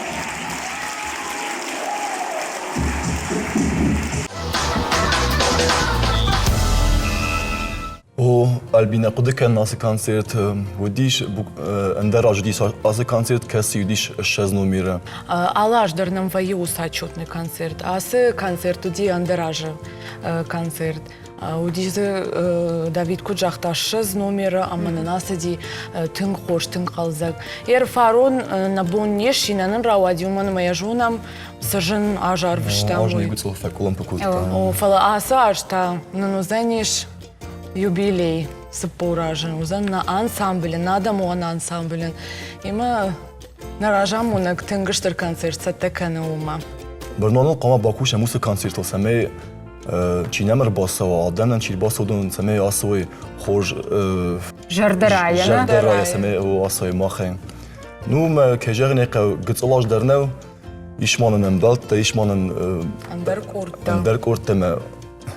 О, Альбинӕ, хъуыды кӕнын ацы концерт уыдис, ӕндӕр аз уыдис ацы концерт, кӕцы уыдис 20 номеры. Алы аз дӕр нӕм вӕййы уыцы отчетный концерт. Ацы концерт уыди ӕндӕр азы концерт. Уыди дзы, Давид куыд загъта, 20 номеры ӕмӕ нын ацыди тынг хорз, тынг хъӕлдзӕг. Ӕрфарон нӕ бон не сси, нӕ нын рауади, уымӕн ӕмӕ йӕ зонӕм, цы зын аз арвыстам. Аз не фӕкъуылымпы кодта. О, фӕлӕ ацы аз та нын уыдзӕнис юбилей 40 азы уыдзӕн нӕ ансамблы, нӕ адӕмон ансамблӕн. Ӕмӕ нӕ разамонӕг тынг стыр концерт цӕттӕ кӕны уымӕ. Бӕрноныл хъуамӕ бакусӕм уыцы концертыл, цӕмӕй чи нӕм ӕрбацӕуа, адӕмӕн чи ӕрбацӕуа, уыдон цӕмӕй ацӕуой хорз зӕрдӕрайӕ, зӕрдӕрайӕ, цӕмӕй ацӕуой махӕй. Ну, мӕ кӕй зӕгъын ӕй хъӕуы, гыццыл аз дӕр нӕу, ис ма нын ӕмбӕлттӕ, ис ма нын ӕндӕр къордтӕ. Ӕндӕр къордтӕ мӕ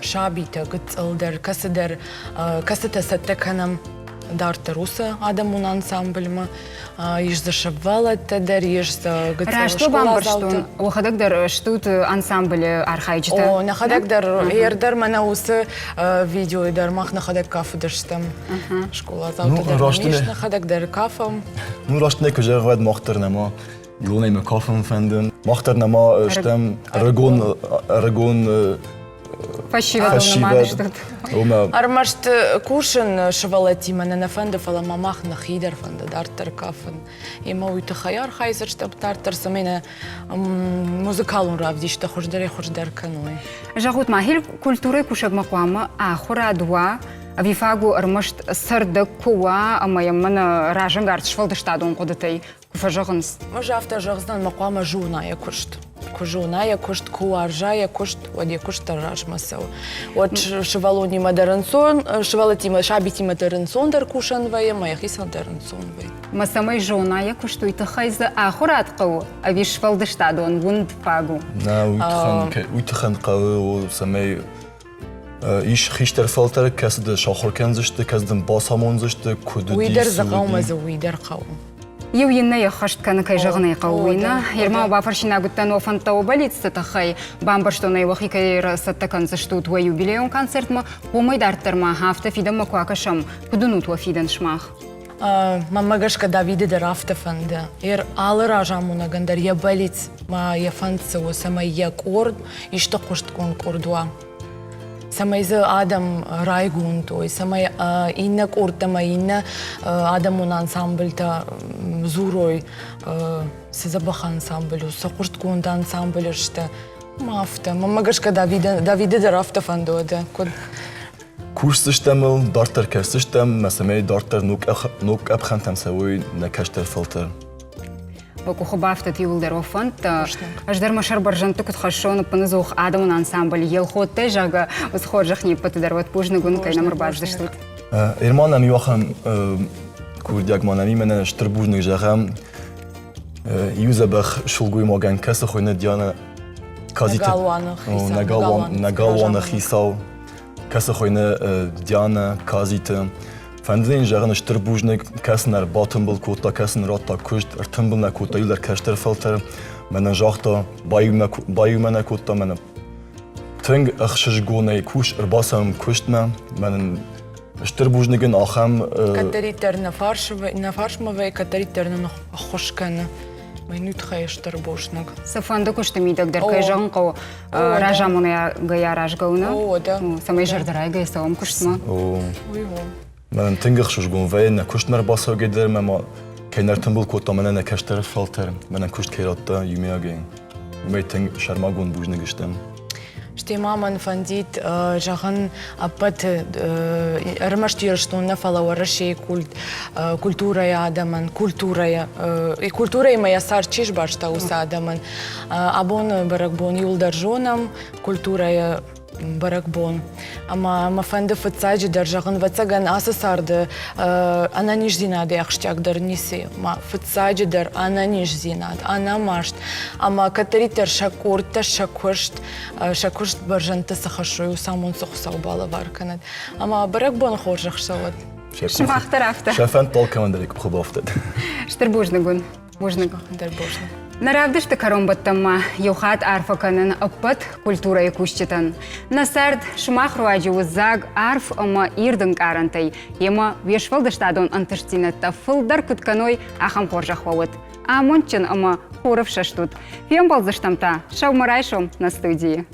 сабитӕ гыццылдӕр, кӕцыдӕр, кӕцытӕ цӕттӕ кӕнӕм дарддӕр уыцы адӕмон ансамбльмӕ. Ис дзы сывӕллӕттӕ дӕр, ис дзы гыццыл Раст бамбӕрстон, уӕхӕдӕг дӕр стут ансамблы архайджытӕ? О, нӕхӕдӕг дӕр, ер дӕр мӕнӕ уыцы видеойы дӕр мах нӕхӕдӕг кафыдыстӕм. Скъоладзаутӕ дӕр ис, нӕхӕдӕг дӕр кафӕм. Ну, раст нӕ куы зӕгъӕд, мах дӕр нӕма Илонӕимӕ кафын фӕнды. Мах дӕр нӕма стӕм ӕрыгон ӕрыгон фӕсивӕд. Ӕрмӕст кусын сывӕллӕттимӕ нӕ нӕ фӕнды, фӕлӕ ма мах нӕхи дӕр фӕнды дарддӕр кафын. Ӕмӕ уый тыххӕй архайдзыстӕм дарддӕр, цӕмӕй нӕ музыкалон равдисттӕ хуыздӕрӕй-хуыздӕр кӕной. Зӕгъут-ма, культурӕйы кусӕгмӕ хъуамӕ ахуырад уа, ӕви фаг у ӕрмӕст цӕрдӕг куы уа ӕмӕ йӕм мӕнӕ разӕнгард сфӕлдыстадон хъуыдытӕй? Куы фӕзӕгъынц. Ӕз афтӕ зӕгъдзынӕн, мӕ хъуамӕ зона йӕ куыст. Куы зона йӕ куыст, куы уарза йӕ куыст, уӕд йӕ куыст дӕр размӕ цӕуы. Уӕд сывӕллонимӕ дӕр ӕнцон, сывӕллӕттимӕ, сабитимӕ дӕр ӕнцондӕр кусӕн вӕййы, ӕмӕ йӕхицӕн дӕр ӕнцон вӕййы. Мӕ цӕмӕй зона йӕ куыст, уый тыххӕй дзы ахуырад хъӕуы ӕви сфӕлдыстадон уынд фаг у? Нӕ, уый тыххӕн хъӕуы, цӕмӕй ис хистӕр фӕлтӕр, кӕцы дӕ сахуыр кӕндзысты, кӕцы дын бацамондзысты, куыд уый дӕр дзы хъӕумӕ дзы уый дӕр хъӕуы. Иу иннӕ ӕххӕст кӕны, кӕй зӕгъын ӕй хъӕуы, уый нӕ. Ермау бафӕрсинаг уыдтӕн уӕ фӕндтӕ уӕ бӕллицты тыххӕй. Бамбӕрстон ӕй, уӕхи кӕй цӕттӕ кӕндзыстут уӕ юбилейон концертмӕ. Уымӕй дарддӕр ма афтӕ фидӕнмӕ куы акӕсӕм, куыд уынут уӕ фидӕн сымах? Мӕнмӕ гӕсгӕ Давиды дӕр афтӕ фӕнды. Ер алы разамонӕгӕн дӕр йӕ бӕллиц ма йӕ фӕнд цы у, цӕмӕй йӕ къорд исты хъуыстгонд къорд уа. Цӕмӕй дзы адӕм райгонд уой, цӕмӕй иннӕ къордтӕ ӕмӕ иннӕ адӕмон ансамбльтӕ дзурой, цы дзӕбӕх ансамбль у, цы хъуыстгонд ансамбль сты. Ма афтӕ. Мӕнмӕ гӕсгӕ Давиды дӕр афтӕ фӕнды уӕдӕ, куыд Кусдзыстӕм ыл, дарддӕр кӕсдзыстӕм, мӕ цӕмӕй дарддӕр ног къӕпхӕнтӕм цӕуой нӕ кӕстӕр фӕлтӕр. Уӕ къухы бафтыд иууылдӕр уӕ фӕндтӕ. Ӕз дӕр мӕ сӕр бӕрзӕндты куыд хӕссон, ӕппынӕдзух адӕмон ансамбль Елхоттӕй, зӕгъгӕ, уыцы хорзӕх не ппӕты дӕр уӕд бузныг уын, кӕй нӕм ӕрбацыдыстут. Ерман нӕм иу ахӕм курдиаг ма нӕм и, мӕнӕ стыр бузныг зӕгъӕм, иу дзӕбӕх сылгоймагӕн, кӕцы хуыйны Диана Казиты. Нӕ галуаны хицау. Кӕцы хуыйны Диана Казиты. Фӕнды йын зӕгъын стыр бузныг, кӕцы нӕ ӕрбатымбыл кодта, кӕцы нын радта куыст, ӕртымбыл нӕ кодта иу дӕр кӕстӕр фӕлтӕр. Мӕнӕн загъта, баиумӕ нӕ кодта мӕнӕ. Тынг ӕхсызгонӕй кус, ӕрбацӕуӕм куыстмӕ. Мӕнӕн стыр бузныг ын ахӕм... Кӕддӕриддӕр нӕ фарсмӕ вӕййы, кӕддӕриддӕр нын ӕххуыс кӕны. Мӕн тыххӕй стыр бузныг. Цыфӕнды куысты мидӕг дӕр, кӕй зӕгъын хъӕуы, разамонӕгӕй аразгӕ у, нӕ? Цӕмӕй зӕрдӕрайгӕ цӕуӕм куыстмӕ. Мӕнӕн тынг ӕхсызгон вӕййы нӕ куыстмӕ ӕрбацӕугӕ дӕр мӕ ма кӕй нӕ ӕртымбыл кодта мӕнӕ нӕ кӕстӕр фӕлтӕр, мӕнӕн куыст кӕй радта иумиагӕй. Уымӕй тынг сӕрмагонд бузныг стӕм. Стӕй ма мӕн фӕндид зӕгъын ӕппӕт ӕрмӕст Ирыстон нӕ, фӕлӕ Уӕрӕсейы культ, культурӕйы адӕмӕн, культурӕйы, культурӕимӕ йӕ цард чи сбаста, уыцы адӕмӕн. Абоны бӕрӕгбон иуылдӕр зонӕм, культурӕйы бӕрӕгбон. Ӕмӕ мӕ фӕнды фыццаджыдӕр зӕгъын, ӕвӕццӕгӕн, ацы царды ӕнӕниздзинадӕй ахсджиагдӕр ницы. Ма фыццаджыдӕр ӕнӕниздзинад, ӕнӕмаст ӕмӕ кӕддӕриддӕр сӕ къордтӕ, сӕ куыст, сӕ куыст бӕрзӕндты цы хӕссой, уыцы амонд цы Хуыцау балӕвар кӕнӕд. Ӕмӕ бӕрӕгбоны хорзӕх сӕ уӕд. Сымах дӕр афтӕ. Сӕ фӕнд алкӕмӕн дӕр къухы бафтыд. Стыр бузныг уын. Бузныг. Дӕр бузныг. Нӕ равдысты кӕронбӕттӕнмӕ иу хатт арфӕ кӕнын ӕппӕт культурӕйы кусджытӕн. Нӕ цард сымах руаджы у дзаг арф ӕмӕ ирд ӕнкъарӕнтӕй, йемӕ уе сфӕлдыстадон ӕнтыстдзинӕдтӕ фылдӕр куыд кӕной, ахӕм хорзӕх уӕ уӕд. Амондджын ӕмӕ хорыфсӕст ут. Фембӕлдзыстӕм та сӕумӕрайсом нӕ студийы.